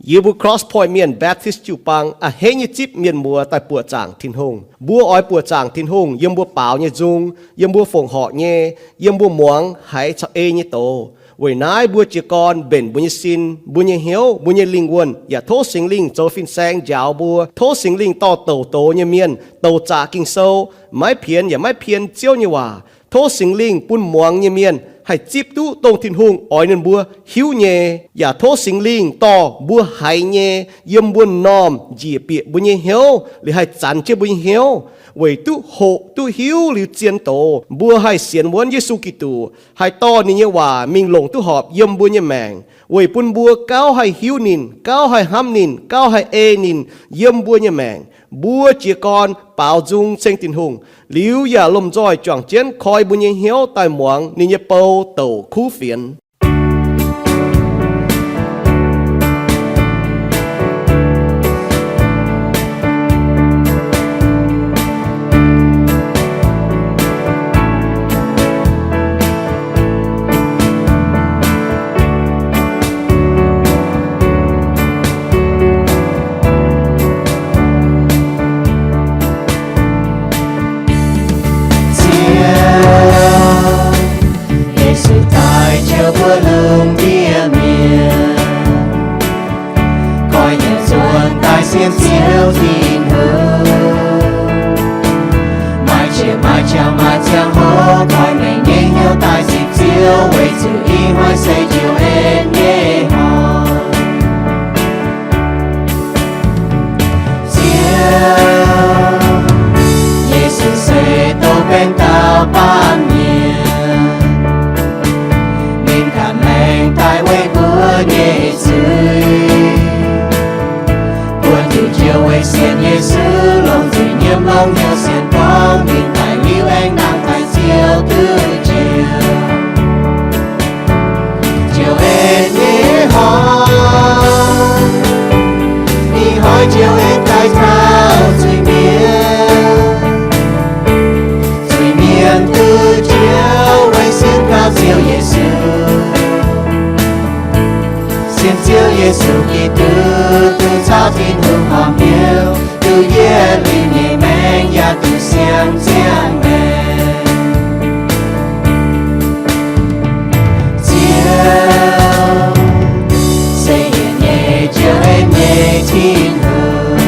Yie mbuo Cross Point Mienh Baptist jiu-baang a'hneiv nyei zipv mienh muoz daaih buoqc zaangc Tin-Hungh. Mbuo oix buoqc zaangc Tin-Hungh yiem mbuo baaux nyei nzung, yiem mbuo fongc horc nyei, yiem mbuo muangx haiz caux ei nyei doz. Weic naaiv mbuo jiez gorn mbenc mbuo nyei sin, mbuo nyei hnyouv, mbuo nyei lingh wuonh, yaac tov Singx Lingh zoux fin-saeng njaaux mbuo. Tov Singx Lingh dorh douc doz nyei mienh, douc zaqc Ging-Sou, maiv pienx yaac maiv pien Ziouv nyei waac. Tov Singx Lingh bun muangx nyei mienh haih zipv duqv dongh Tin-Hungh oix ninh mbuo hiuv nyei. Yaac tov Singx Lingh dorh mbuo haiz nyei yiem mbuo m'normh njiec bieqc mbuo nyei hnyouv, liuz haih zanx jienv mbuo nyei hnyouv, weic duqv hoqc duqv hiuv liuz zien doz, mbuo haih sienx wuonv Yesu Giduc, haih dorh ninh nyei waac mingh longc duqv horpc yiem mbuo nyei maengc, weic bun mbuo gauh haih hiuv ninh, gauh haih hnamv ninh, gauh haih ei ninh yiem mbuo nyei maengc. Mbuo jiez gorn baaux nzung ceng Tin-Hungh, liuz yaac lomh nzoih juangc jienv koi mbuo nyei hnyouv daaih muangx ninh nyei bou douc kuv fienx. Ziouv, Yesu daaih jouh mbuo lungh ndiev mienh, koi nyei nzuonx daaih sienx Ziouv Tin-Hungh. Maaih qiex maaih qangx maaih ziangh hoc koi meih nyei hnyouv daaih zipv Ziouv, weic zuqc ih hnoi se Ziouv en nyei hnoi. Ziouv, Yesu se douz-baeng dauh baamh mienh, ninh ganh maengc daaih weic mbuo nyei zuiz. Buonv diuc Ziouv weic sienx Yesu longc zuiz-nyiemv longc hnyouv sienx gorngv ninh daic liuz aengx nangh daaih Ziouv duqv njoux. Ziouv en nyei hnoi, ih hnoi Ziouv en daaih taux zuiz-mienh. Zuiz-mienh duqv njoux weic sienx kaux Ziouv Yesu. Sienx Ziouv Yesu Giduc duqv caux Tin-Hungh horpc hnyouv, duqv yietc liuz nyei maengc yaac duqv siang-ziangh maengc. Ziouv se yietc nyei Ziouv, en nyei Tin-Hungh.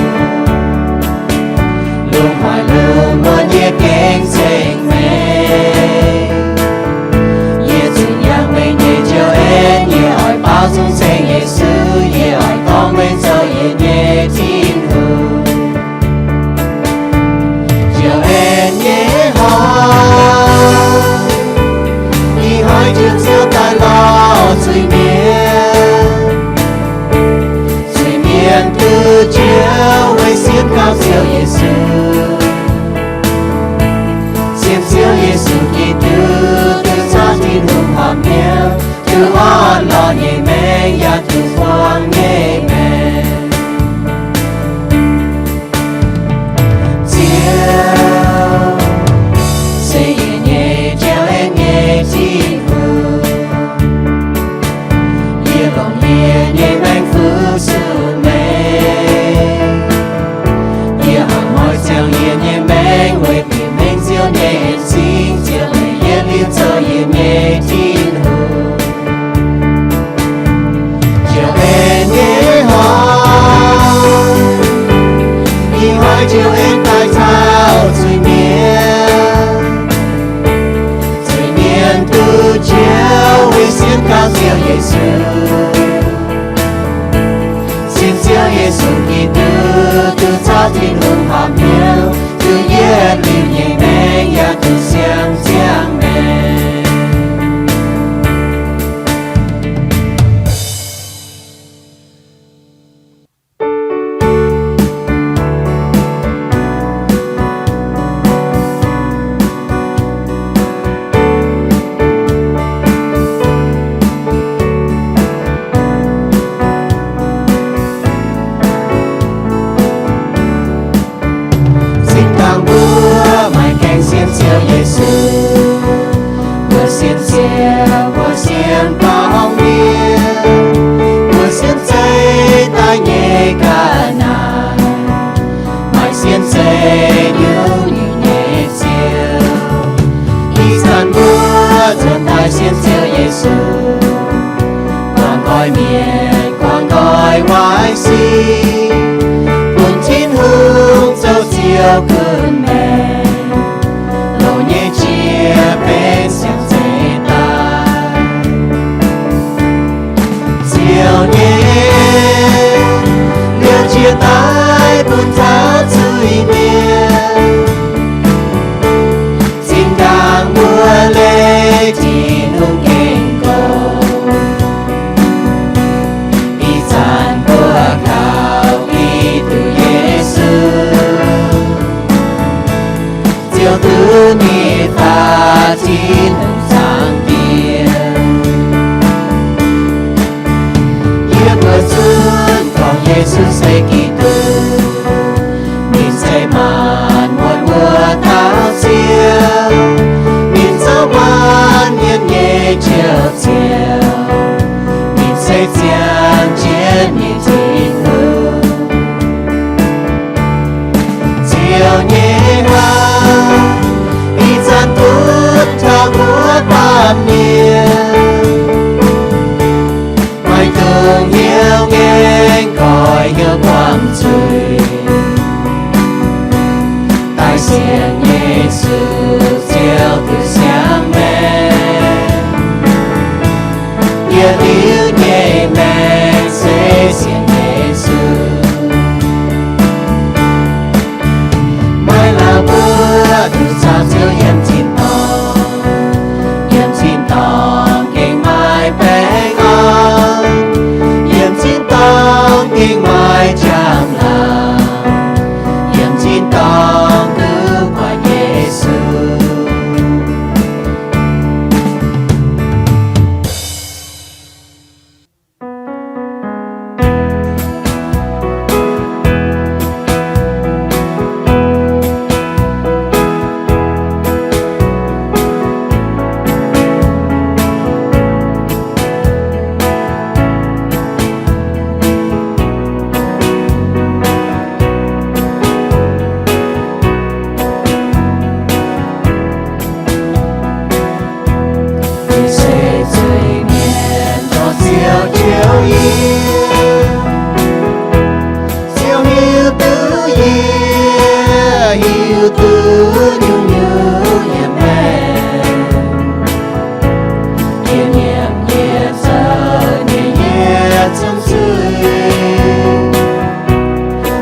Lungh muonz lungh muonz yie gengh ceng meih. Yie zuqc yangh meih nyei Ziouv en, yie oix baaux nzung ceng Yesu, yie oix gorngv meih zoux yie nyei Tin-Hungh. Ziouv en nyei hnoi, ih hnoi Ziouv, Ziouv daaih lorz zuiz-mienh. Zuiz-mienh duqv njoux weic sienx kaux Ziouv Yesu. Sienx Ziouv Yesu Giduc duqv caux Tin-Hungh horpc hnyouv, duqv orn-lorqc nyei maengc yaac duqv buangh nyei maengc. Ziouv se yie nyei Ziouv, en nyei Tin-Hungh. Yie longc yie nyei maengc fu-sux meih. Yie hnoi-hnoi ziangh yie nyei maengc weic bieqc mengh Ziouv nyei en-zingh, Ziouv meih yietc liuz zoux yie nyei Tin-Hungh. Ziouv en nyei hnoi, ih hnoi Ziouv en daaih caux zuiz-mienh. Zuiz-mienh duqv njoux weic sienx kaux Ziouv Yesu. Sienx Ziouv Yesu Giduc duqv caux Tin-Hungh horpc hnyouv, duqv yietc liuz nyei maengc yaac duqv siang-ziangh maengc. Cingx dangh mbuo maaih gaengh sienx Ziouv Yesu. ga'naaiv, maaih sienx zeiv nyungc-nyungc nyei Ziouv. Ih zanc mbuo nzuonx daaih sienx Ziouv Yesu, guangc nqoi mienh, guangc nqoi waaic sic, bun Tin-Hungh zoux Ziouv gunv maengc, longc nyei jiex benx siang-zeix daaih. Ziouv nyei liouh jiex daaih bun taux zuiz-mienh, zinh ndaangc mbuo leih Tin-Hungh gengh gorngv. Ih zanc mbuo kaux Giduc Yesu, Ziouv duqv mingh faaux Tin-Hungh zaangc Diex. Yie mbuo zunv gorngv Yesu se Giduc, ninh se maanc muotc wuov dauh Ziouv, ninh zoux maanc mienh nyei Njoux Ziouv, ninh se ziangh jienv nyei Tin-Hungh. Ziouv nyei hnangv, ih zanc duqv taux mbuo baamh mienh, maiv dungx hnyouv ngaengc goix, hnyouv buangh zuiz, daaih sienx Yesu Ziouv duqv siang maengc. Yietc liuz nyei maengc se sienx Yesu. Maiv lauh mbuo duqv caux Ziouv yiem tin-dorngh, yiem tin-dorngh gengh maaih baengh orn, yiem tin-dorngh gengh maaih njang-laangc, yiem tin-dorngh duqv buatc Yesu. Ih se zuiz-mienh dorh Ziouv njoux yie. Ziouv hiuv duqv yie, hiuv duqv nyungc-nyungc yiem maengc. Yie nyiemc yie zoux nyei yietc zungv zuiz,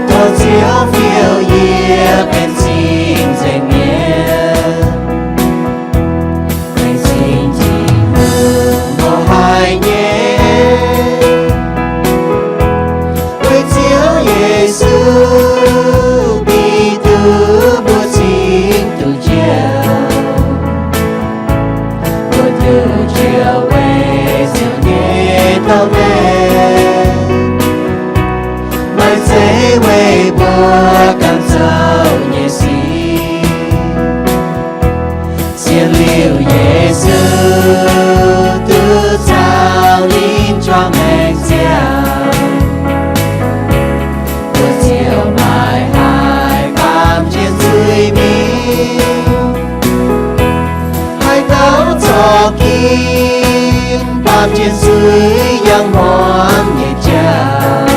tov Ziouv fiou yie benx cing-nzengc mienh, benx cing-nzengc mienh, mbuo haiz nyei. Weic Ziouv Yesu Giduc mbuo cingx duqv njoux. Mbuo duqv njoux weic Ziouv nyei douz-leiz, maiv zeiz weic mbuo ganh zoux nyei sic. Sienx liuz Yesu duqv caux ninh juangc maengc ziangh, mbuo ziouc maiv haih baamh jienv zuiz mingh. Haaix dauh zorqv ginv baamh jienv zuiz yangh hmuangx nyei jauv,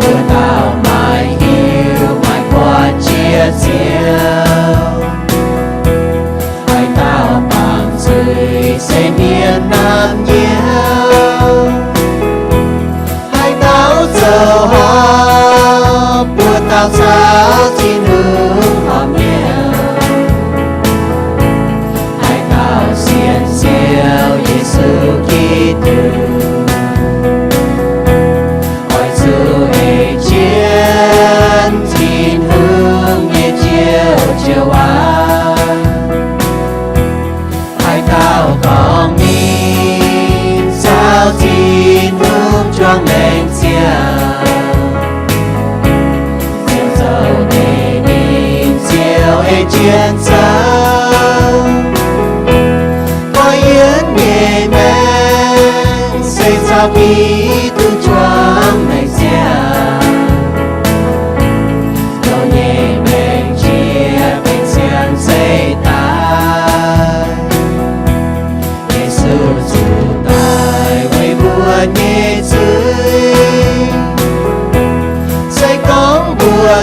wuov dauh maiv hiuv maiv buatc jiex Ziouv. Haaix dauh baamh zuiz se mienh naamh nyouz, haaix dauh zoux horpc, wuov dauh caux Tin-Hungh horpc mi'aqv. Haaix dauh sienx Ziouv Yesu Giduc, oix zuqc ei jienv Tin-Hungh nyei Njoux Ziouv waac. Haaix dauh gorngv ninh caux Tin-Hungh juangc maengc ziangh, Ziouv zoux deix ninh ziouc ei jienv zoux. Goiv yienv nyei maengc se caux Giduc juangc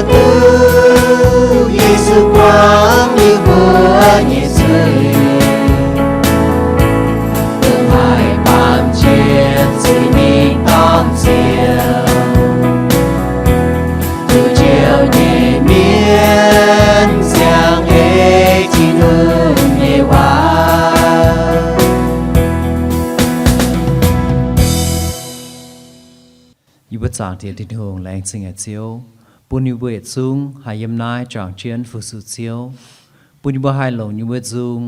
Duqv Yesu buangv liuz mbuo nyei zuiz, mbuo haih baamh jien zuiz mingh dorng Ziouv. Duqv Ziouv nyei mienh siang-heix Tin-Hungh nyei waac. Yie mbuo zaangc Diex Tin-Hungh, laengz zingh haic Ziouv, bun yie mbuo yietc zungv haih yiem naaiv juangc jienv fu-sux Ziouv, bun yie mbuo haih longc yie mbuo nzung,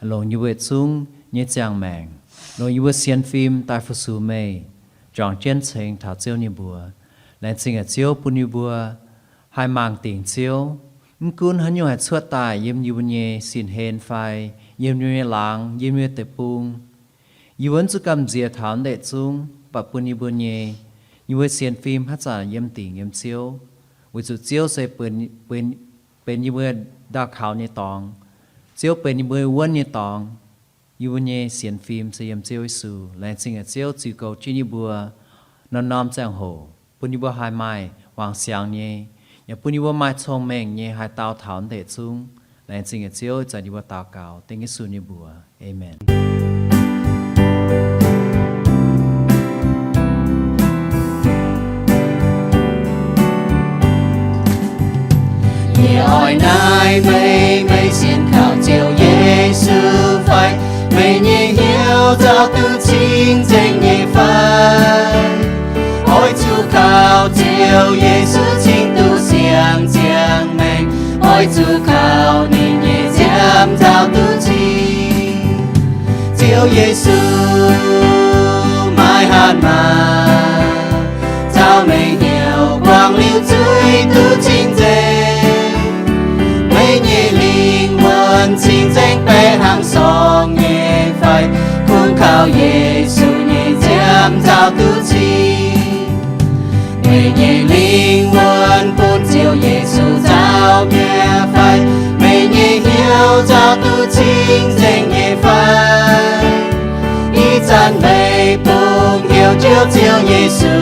longc yie mbuo yietc zungv nyei ziangh maengc, longc yie mbuo sienx fim daaih fu-sux meih, juangc jienv ceng taux Ziouv nyei mbuox. Laengz zingh haic Ziouv, bun yie mbuo haih mangc dingc Ziouv, mv gunv haaix nyungc haih cuotv daaih yiem yie mbuo nyei sin-hlen fai yiem yie mbuo nyei laangz, yiem yie mbuo nyei deic-bung. Yie mbuo mv zuqc gamh nziex taux naaiv deix zungv, mv baac bun yie mbuo nyei, yie mbuo sienx fim haaix zanc yiem dingc yiem Ziouv, weic zuqc Ziouv se benx yie mbuo ndaauh kaux nyei dorngx. Ziouv benx yie mbuo wuonv nyei dorngx. Yie mbuo nyei sienx fim se yiem Ziouv Yesu. Laengz zingh haic Ziouv, ziux goux jienv yie mbuo norm-norm ziangh hoc, bun yie mbuo haih maaih wangc siangx nyei, yaac bun yie mbuo maaih cong-mengh nyei haih dau taux naaiv deix zungv. Laengz zingh haic Ziouv, ih zanc yie mbuo daux gaux dengv Yesu nyei mbuox. Aamen. Yie oix naaiv meih, meih sienx kaux Ziouv Yesu fai? Meih nyei hnyouv nzauh duqv cing-nzengc nyei fai? Oix zuqc kaux Ziouv Yesu cingx duqv siang-ziangh maengc. Oix zuqc kaux ninh nyei nziaamv nzauh duqv cing. Ziouv Yesu, maaih hatc maaz nzauh meih hnyouv buangh liuz zuiz duqv cing-nzengc. Meih nyei lingh wuonh cing-nzengc baeqc hnangv sorng nyei fai? Kungx kaux Yesu nyei nziaamv nzauh duqv cing. Meih nyei lingh wuonh bun Ziouv Yesu nzauh mi'aqv fai? Meih nyei hnyouv nzauh duqv cing-nzengc nyei fai? Ih zanc meih bungx hnyouv jouv Ziouv Yesu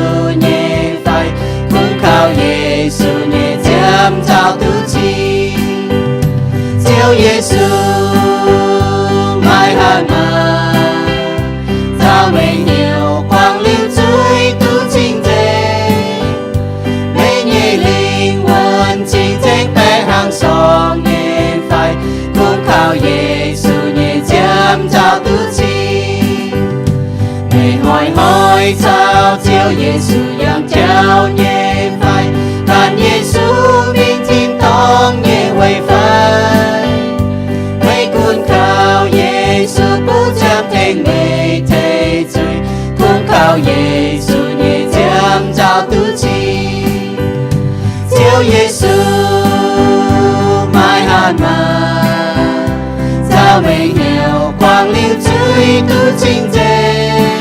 nyei fai? Kungx kaux Yesu nyei nziaamv nzauh duqv cing. Ziouv Yesu, maaih hatc maaz nzauh meih hnyouv buangh liuz zuiz duqv cing-nzengc. Meih nyei lingh wuonh cing-nzengc baeqc hnangv sorng nyei fai? Kungx kaux Yesu nyei nziaamv nzauh duqv cing. Meih hnoi-hnoi caux Ziouv Yesu yangh jauv nyei fai? Gan Yesu mingh tin-dorngh nyei weic fai? Meih gunv kaux Yesu butv ziangh tengx meih tei zuiz. Kungx kaux Yesu nyei nziaamv nzauh duqv cing. Ziouv Yesu, maaih hatc maaz nzauh meih hnyouv buangh liuz zuiz duqv cing-nzengc.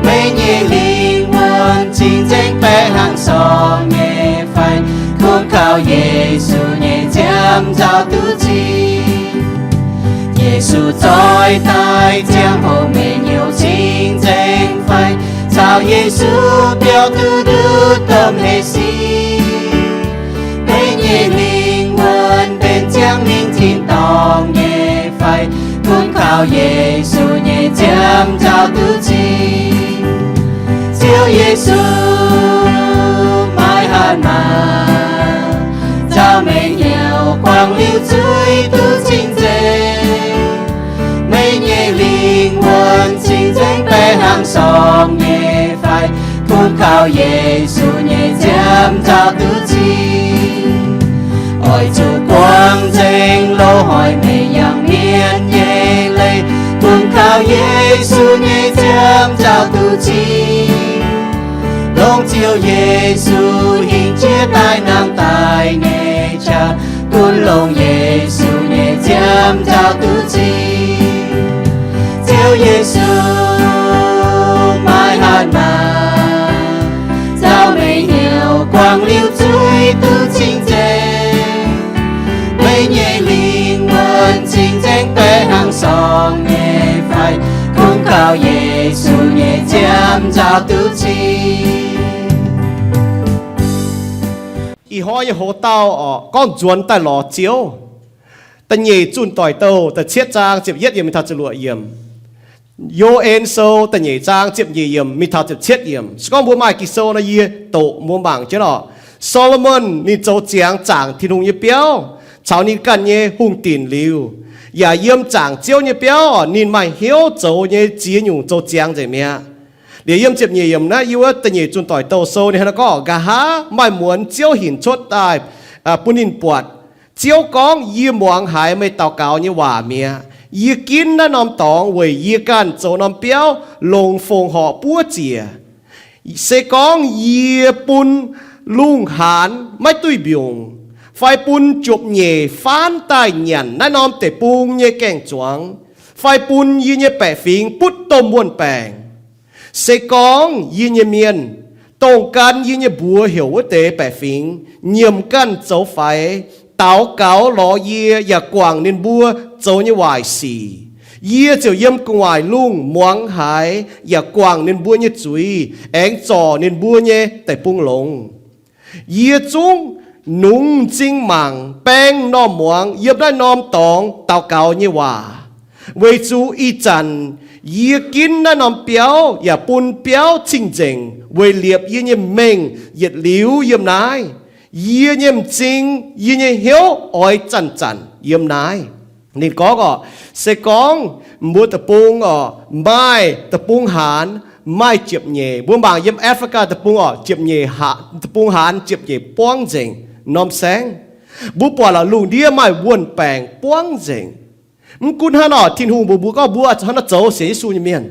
Meih nyei lingh wuonh cing-nzengc baeqc hnangv sorng nyei fai? Kungx kaux Yesu nyei nziaamv nzauh duqv cing. Yesu zoih daaih ziangh hoc meih hnyouv cing-nzengc fai? Caux Yesu biaux duqv nduqc domh hleix sic. Meih nyei lingh wuonh benx ziangh mingh tin-dorngh nyei fai? Kungx kaux Yesu nyei nziaamv nzauh duqv cing. Ziouv Yesu, maaih hatc maaz nzauh meih hnyouv buangh liuz zuiz duqv cing-nzengc. Meih nyei lingh wuonh cing-nzengc baeqc hnangv sorng nyei fai? Kungx kaux Yesu nyei nziaamv nzauh duqv cing. Oix zuqc buangh nzengc loz-hnoi meih yangh mienv nyei leiz. Kungx kaux Yesu nyei nziaamv nzauh duqv cing. Longc Ziouv Yesu hingh jiex daaih nangh daaih nyei qaqv, gunv longc Yesu nyei nziaamv nzauh duqv cing. Ziouv Yesu, maaih hatc maaz nzauh meih hnyouv buangh liuz zuiz duqv cing-nzengc. Meih nyei lingh wuonh cing-nzengc baeqc hnangv sorng nyei fai? Kungx kaux Yesu nyei nziaamv nzauh duqv cing. Ih hnoi nyei hoz dauh oc, gorngv nzuonx daaih lorz Ziouv. Da'nyeic Zunh Doic Douh da'cietv zaang ziepc yietv yiemc mingh taux ziepc luoqc yiemc. Yo^en Sou da'nyeic zaang ziepc nyeic yiemc mingh taux ziepc cietv yiemc. Se gorngv mbuo maaih Ging-Sou nor, yie doqc mbuo mangc jienv oc. Saa^lo^morn ninh zoux ziangx zaangc Tin-Hungh nyei biauv caux ninh ganh nyei hungh dinc liuz, yaac yiem zaangc Ziouv nyei biauv oc, ninh maaih hnyouv zoux nyei ziex nyungc zoux ziangx nzengc mi'aqv. Liuz yiem ziepc nyeic yiemc naaiv, yiem wuov Da'nyeic Zunh Doic Douh Sou ninh hnangv naaiv gorngv, Nqa'haav maaih muonz Ziouv hinc cuotv daaih bun ninh buatc. Ziouv gorngv, Yie muangx haiz meih daux gaux nyei waac mi'aqv. Yie ginv naaiv norm dorngx weic yie ganh zoux norm biauv longc fongc horc buov ziec. Se gorngv yie bun lungh haanz maiv duih mbiungc, fai bun jopv-nyeic faanv daaih nyanc naaiv norm deic-bung nyei gaeng-zuangx, fai bun yie nyei baeqc fingx butv domh wuon-baengc, se gorngv yie nyei mienh, dongh gan yie nyei mbuox heuc wuov deix baeqc fingx, nyiemc ganh zoux faix, daux gaux lorz yie yaac guangc ninh mbuo zoux nyei waaic sic, yie ziouc yiem gu'nguaaic lungh muangx haiz yaac guangc ninh mbuo nyei zuiz, aengx zorc ninh mbuo nyei deic-bung longx. Yie zungv nungx m'zing mangc, baeng m'normh muangx yiem naaiv norm dorngx daux gaux nyei waac, weic zuqc ih zanc yie ginv naaiv norm biauv yaac bun biauv cing-nzengc weic liepc yie nyei mengh yietc liuz yiem naaiv. Yie nyei m'zing, yie nyei hnyouv oix zanc-zanc yiem naaiv. Ninh gorngv oc, se gorngv mbuo deic-bung oc, maaih deic-bung haanz, maaih jopv-nyeic. Mbuo mangc yiem Africa deic-bung oc, jopv-nyeic, deic-bung haanz jopv-nyeic buangv nzengc norm saengv. Mbuo buatc la'lungh ndiev maaih wuon-baengc buangv nzengc. Mv gunv hnangv nor, Tin-Hungh mbuox mbuo gorngv mbuo hnangv nor zoux sienx Yesu nyei mienh.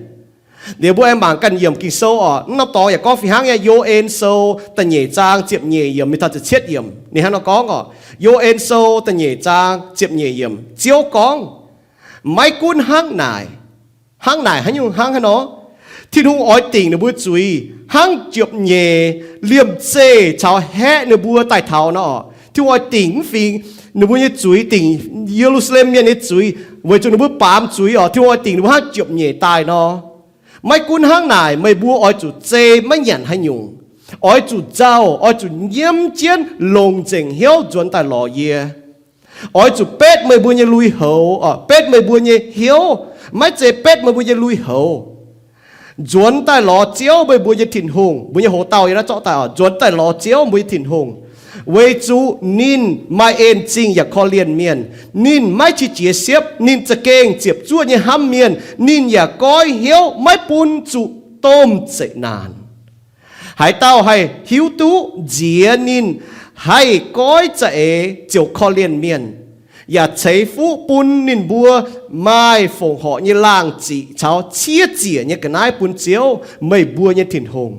Liuz mbuo aengx mangc ganh yiemc Ging-Sou oc. Naaiv norm dorngx yaac gorngv fih hnangv nyei. Yo^en Sou da'nyeic zaang ziepc nyeic yiemc mingh taux ziepc cietv yiemc ninh hnangv nor gorngv oc. Yo^en Sou da'nyeic zaang ziepc nyeic yiemc, Ziouv gorngv, Maiv gunv hnangv naaic, hnangv naaic haaix nyungc hnangv haaix nor, Tin-Hungh oix dingc ninh mbuo zuiz hnangv jopv-nyeic liemh zeih caux haeqv ninh mbuo daaih taux nor. Tin-Hungh oix dingc mv fingx ninh mbuo nyei zuiz, dingc Ye^lu^saa^lem Mienh nyei zuiz, weic zuqc ninh mbuo baamz zuiz oc. Tin-Hungh oix dingc ninh mbuo hnangv jopv-nyeic daaih nor. Maiv gunv hnangv naaic, meih mbuo oix zuqc zei maiv nyanc haaix nyungc, oix zuqc nzauh, oix zuqc nyiemv jienv longc nzengc hnyouv nzuonx daaih lorz yie. Oix zuqc betv meih mbuo nyei lui-houx, betv meih mbuo nyei hnyouv, maiv zeiz betv meih mbuo nyei lui-houx. Nzuonx daaih lorz Ziouv, meih mbuo nyei Tin-Hungh. Mbuo nyei hoz dauh yiem naaiv zorqv daaih oc. Nzuonx daaih lorz Ziouv, mbuo nyei Tin-Hungh, weic zuqc ninh maaih en-zingh yaac korv-lienh mienh. Ninh maiv qiex jiez siepv, ninh za'gengh ziepc zuoqv nyei hnamv mienh. Ninh yaac goiv hnyouv maiv bun zuqc domh zeqc naanc. Haaix dauh haih hiuv duqv nziex ninh haih goiv za'eix ziouc korv-lienh mienh, yaac ceix fuqv bun ninh mbuo maaih fongc horc nyei laangh ziqc caux ciev ziec nyei ga'naaiv bun Ziouv, meih mbuo nyei Tin-Hungh.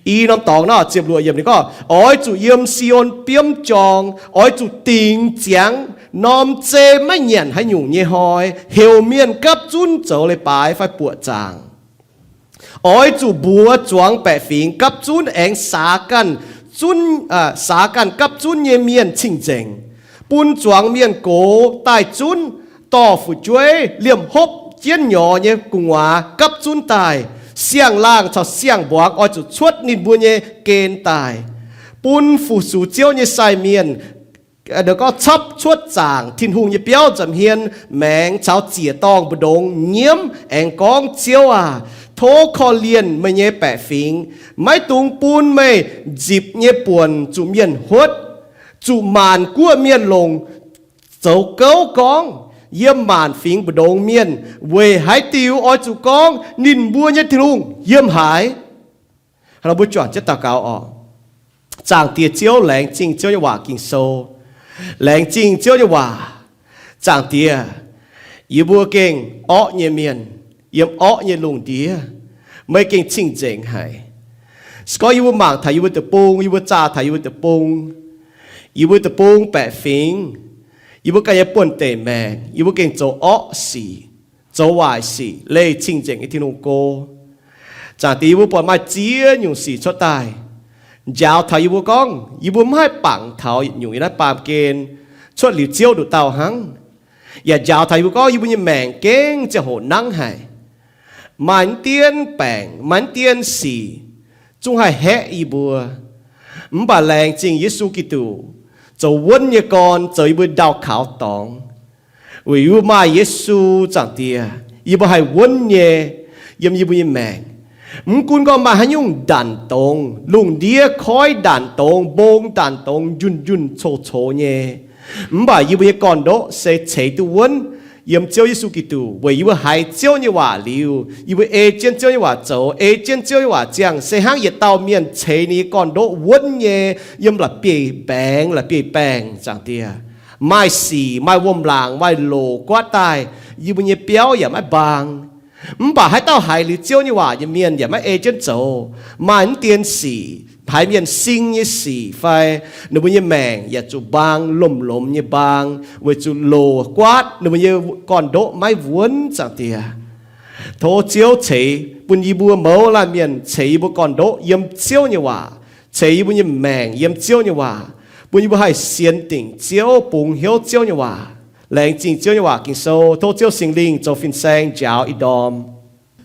I norm dorngx nor ziepc luoqc yiemc ninh gorngv, Oix zuqc yiem Si^on biomv jorng, oix zuqc dingx ziangx norm zei maiv nyanc haaix nyungc nyei hnoi, heuc mienh gapv zunv zoux leiz-baaix fai buoqc zaangc. Oix zuqc mbuox zuangx baeqc fingx gapv zunv aengx saax ganh zunv, saax ganh gapv zunv nyei mienh cing-nzengc, bun zuangx mienh gox daaih zunv, dorh fu'jueiv liemh hopv jienv nyorx nyei gu'nguaaz gapv zunv daaih, siang-laangh caux siang-mbuangz oix zuqc cuotv ninh mbuo nyei gen daaih, bun fu-sux Ziouv nyei sai mienh gorngv capv cuotv zaangc Tin-Hungh nyei biauv nza'hmien maengx caux ziec-dorngh mbu'ndongx nyiemv aengx gorngv, Ziouv aah! Tov korv-lienh meih nyei baeqc fingx. Maiv dungx bun meih nzipc nyei buonc zuqc mienh huotv, zuqc maanc guoqv mienh longc zoux gouv gorngv, Yiem maanc fingx mbu'ndongx mienh weic haaix diuc oix zuqc gorngv, Ninh mbuo nyei Tin-Hungh yiem haaix? Hnangv nor mbuo juangc jienv daux gaux oc. Zaangc Diex Ziouv, laengz zingh Ziouv nyei waac Ging-Sou. Laengz zingh Ziouv nyei waac. Zaangc Diex, yie mbuo gengh orqv nyei mienh, yiem orqv nyei lungh ndiev, meih gengh cing-nzengc haic. Se gorngv yie mbuo mangc taux yie mbuo deic-bung, yie mbuo zaah taux yie mbuo deic-bung, yie mbuo deic-bung baeqc fingx, yie mbuo ganh nyei buonv-deic maengc, yie mbuo gengh zoux orqv sic, zoux waaic sic, leih cing-nzengc nyei Tin-Hungh go. Zaangc Diex, yie mbuo buatc maaih ziex nyungc sic cuotv daaih, njaaux taux yie mbuo gorngv yie mbuo maiv haih bangc taux yietc nyungc yiem naaiv baamh gen cuotv liuz Ziouv nduqc dauh hnangv. Yaac njaaux taux yie mbuo gorngv yie mbuo nyei maengc gengh ziangh hoc nangv haic. Maaih mv dienv baengc, maaih mv dienv sic zungv haih haeqv yie mbuo. Mv baac laengz zingh Yesu Giduc, zoux wuonv nyei gorn zoux yie mbuo ndau-kaux dorngx. Weic yie mbuo maaih Yesu, Zaangc Diex, yie mbuo haih wuonv nyei yiem yie mbuo nyei maengc. Mv gunv gorngv maaih haaix nyungc ndanc dongz, lungh ndiev koiv ndanc dongz, mbong ndanc dongz, njunh njunh cox cox nyei, mv baac yie mbuo nyei gorn-ndoqv se ceix duqv wuonv yiem Ziouv Yesu Giduc. Weic yie mbuo haiz Ziouv nyei waac liuz, yie mbuo ei jienv Ziouv nyei waac zoux, ei jienv Ziouv nyei waac ziangh, se hnangv yietc dauh mienh ceix ninh nyei gorn-ndoqv wuonv nyei yiem la'bieiv-mbaengx, la'bieiv-baengh, Zaangc Diex. Maaih sic, maaih wuom-laangc, maaih loc guaatv daaih, yie mbuo nyei biauv yaac maiv mbaang. Mv baac haaix dauh haiz liuz Ziouv nyei waac nyei mienh yaac maiv ei jienv zoux. Maaih mv dien sic, haiz mienh sing nyei sic fai, ninh mbuo nyei maengc yaac zuqc mbaang, lomh lomh nyei mbaang, weic zuqc loc guaatv ninh mbuo nyei gorn-ndoqv maiv wuonv, Zaangc Diex. Tov Ziouv ceix bun yie mbuo mouz laanh mienh, ceix yie mbuo gorn-ndoqv yiem Ziouv nyei waac, ceix yie mbuo nyei maengc yiem Ziouv nyei waac, bun yie mbuo haih sienx dingc Ziouv, bungx hnyouv Ziouv nyei waac. Laengz zingh Ziouv nyei waac, Ging-Sou. Tov Ziouv Singx Lingh zoux fin-saeng njaaux ih ndorm,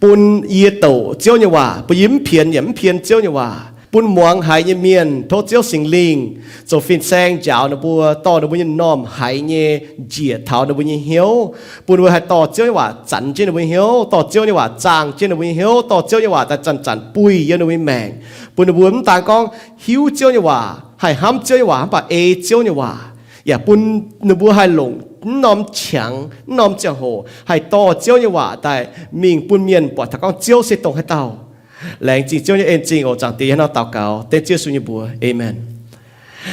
bun yie douc Ziouv nyei waac, bun yie mv pienx yaac mv pien Ziouv nyei waac, bun muangx haiz nyei mienh, tov Ziouv Singx Lingh zoux fin-saeng njaaux ninh mbuo, dorh ninh mbuo nyei m'normh haiz nyei njiec taux ninh mbuo nyei hnyouv, bun ninh mbuo haih dorh Ziouv nyei waac zanx jienv ninh mbuo nyei hnyouv, dorh Ziouv nyei waac zaangh jienv ninh mbuo nyei hnyouv, dorh Ziouv nyei waac daaih zanc-zanc buih yiem ninh mbuo nyei maengc, bun ninh mbuo mv daan gorngv hiuv Ziouv nyei waac, haih hnamv Ziouv nyei waac, mv baac ei Ziouv nyei waac, yaac bun ninh mbuo haih longc mv norm qangx, mv norm ziangh hoc haih dorh Ziouv nyei waac daaih mingh bun mienh buatc taux gorngv Ziouv se dongh haaix dauh. Laengz zingh Ziouv nyei en-zingh oc. Zaangc Diex, yie hnangv nor daux gaux dengv Ziouv Yesu nyei mbuox, aamen.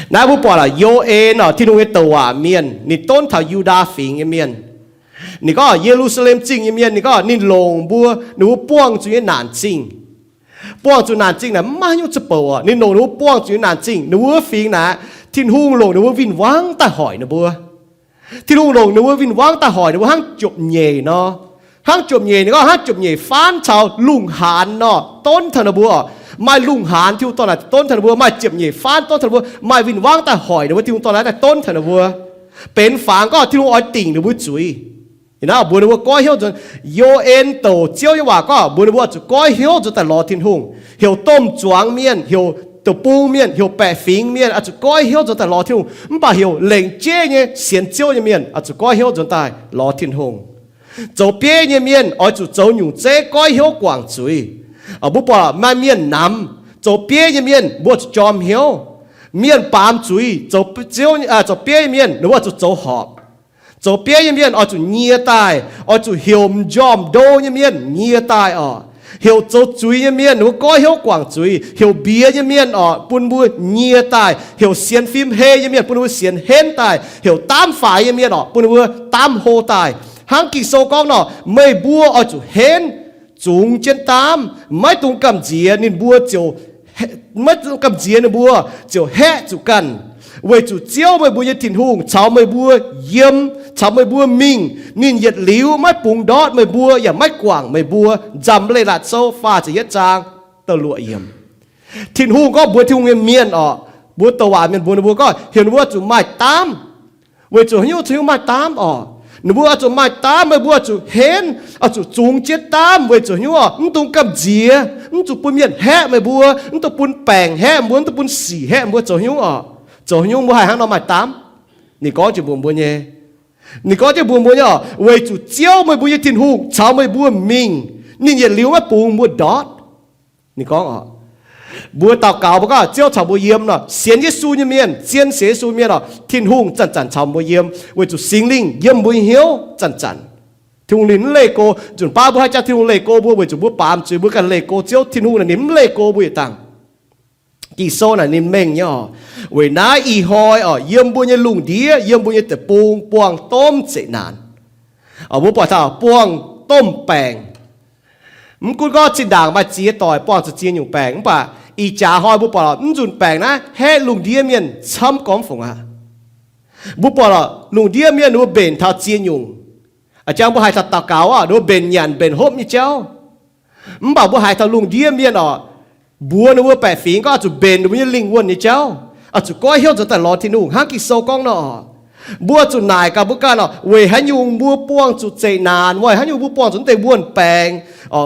Naaiv mbuo buatc lorqc, Yo^en oc, Tin-Hungh nyei douc waac mienh, ninh donv taux Yu^ndaa Fingx nyei mienh. Ninh gorngv Ye^lu^saa^lem Zingh nyei mienh, ninh gorngv ninh longc mbuo, ninh mbuo buangh zuqc nyei naanc zingh. Buangh zuqc naanc zingh naaic mv maaih haaix nyungc za'bouc oc. Ninh longc ninh mbuo buangh zuqc nyei naanc zingh, ninh mbuo wuov fingx naaic, Tin-Hungh longc ninh mbuo win-wangv daaih hoic ninh mbuo. Tin-Hungh longc ninh mbuo win-wangv daaih hoic ninh mbuo hnangv jopv-nyeic nor. Hnangv jopv-nyeic, ninh gorngv hnangv jopv-nyeic faanv caux lungh haanz nor donv taux ninh mbuo oc. Maaih lungh haanz, Tin-Hungh dorh naaic donv taux ninh mbuo. Maaih jopv-nyeic faanv donv taux ninh mbuo. Maaih win-wangv daaih hoic ninh mbuo, Tin-Hungh dorh naaic daaih donv taux ninh mbuo. Benx fangx gorngv Tin-Hungh oix dingc ninh mbuo zuiz. Ih hnoi mbuox ninh mbuo goiv hnyouv nzuonx. Yo^en douc Ziouv nyei waac gorngv mbuox ninh mbuo oix zuqc goiv hnyouv nzuonx daaih lorz Tin-Hungh. Heuc domh zuangx mienh, heuc deic-bung mienh, heuc baeqc fingx mienh oix zuqc goiv hnyouv nzuonx daaih lorz Tin-Hungh. Mv baac heuc lengc jeiv nyei sienx Ziouv nyei mienh oix zuqc goiv hnyouv nzuonx daaih lorz Tin-Hungh. Zoux bieiv nyei mienh oix zuqc zoux nyungc zeiv goiv hnyouv guangc zuiz. Mbuo buatc maaih mienh namx, zoux bieiv nyei mienh mbuo zuqc jorm hnyouv. Mienh baamz zuiz, zoux bieiv nyei mienh ninh mbuo zuqc zoux horpc. Zoux bieiv nyei mienh oix zuqc nyie daaih, oix zuqc heuc m'njormh ndo nyei mienh nyie daaih oc. Heuc zoux zuiz nyei mienh ninh mbuo goiv hnyouv guangc zuiz. Heuc mbiex nyei mienh oc bun mbuo nyie daaih. Heuc sienx fim hei nyei mienh bun ninh mbuo sienx henv daaih. Heuc daamv faix nyei mienh oc bun ninh mbuo daamv hlo daaih. Hnangv Ging-Sou gorngv nor, meih mbuo oix zuqc henv, zungx jienv daamv, maiv dungx gamh nziex ninh mbuo ziouc maiv dungx gamh nziex ninh mbuo ziouc haeqv zuqc ganh, weic zuqc Ziouv meih mbuo nyei Tin-Hungh caux meih mbuo yiem, caux meih mbuo mingh. Ninh yietc liuz maiv bungx ndortv meih mbuo yaac maiv guangc meih mbuo. Nzamc Leiz-Latc Sou faah ziepc yietv zaang da'luoqc yiemc. Tin-Hungh gorngv mbuox Tin-Hungh nyei mienh oc, mbuo douc waac mienh mbuox ninh mbuo gorngv heuc ninh mbuo zuqc maaih daamv. Weic zuqc haaix nyungc, zuqc haaix nyungc maaih daamv oc? Ninh mbuo oix zuqc maaih daamv, meih mbuo zuqc henv, oix zuqc zungx jienv daamv. Weic zuqc haaix nyungc oc? Mv dungx gamh nziex, mv zuqc bun mienh haeqv meih mbuo, mv dungx bun baengc haeqv mbuo, mv dungx bun sic haeqv mbuo. Zoux haaix nyungc oc? Zoux haaix nyungc mbuo haih hnangv nor maaih daamv? Ninh gorngv jiex mbuox mbuo nyei. Ninh gorngv jiex mbuox mbuo nyei oc, weic zuqc Ziouv meih mbuo nyei Tin-Hungh caux meih mbuo mingh. Ninh yietc liuz maiv bungx mbuo ndortv. Ninh gorngv oc, mbuo daux gaux mbuo gorngv Ziouv caux mbuo yiem nor, sienx Yesu nyei mienh, zien sienx Yesu mienh oc, Tin-Hungh zanc-zanc caux mbuo yiem, weic zuqc Singx Lingh yiem mbuo nyei hnyouv zanc-zanc. Tin-Hungh ninh mv leih go. Nzunc baav mbuo haih jaa Tin-Hungh leih go mbuo, weic zuqc mbuo baamz zuiz, mbuo ganh leih go Ziouv. Tin-Hungh naaic ninh mv leih go mbuo yietc dangh. Ging-Sou naaic ninh mengh nyei oc. Weic naaiv ih hnoi oc, yiem mbuo nyei lungh ndiev, yiem mbuo nyei deic-bung buangh domh zeqc naanc. Mbuo buatc taux buangh domh baengc. Mv gunv gorngv zinh ndaangc maaih ziex doic buangh zuqc ziex nyungc baengc, mv baac ih jaax hnoi mbuo buatc mv nzunc baengc naaiv haeqv lungh ndiev mienh camv gormx fungc aqv. Mbuo buatc lorqc, lungh ndiev mienh ninh mbuo mbenc taux ziex nyungc. A'jang mbuo haiz taux daux gaux oc, ninh mbuo mbenc nyanc mbenc hopv nyei jauv. Mv baac mbuo haiz taux lungh ndiev mienh oc, mbuox ninh mbuo baeqc fingx gorngv oix zuqc mbenc ninh mbuo nyei lingh wuonh nyei jauv, oix zuqc goiv hnyouv nzuonx daaih lorz Tin-Hungh hnangv Ging-Sou gorngv nor. Mbuo zuqc naaic gaax mbuo ganh oc, weic haaix nyungc mbuo buangh zuqc zeqc naanc, weic haaix nyungc mbuo buangh zuqc naaiv deix wuonh baengc.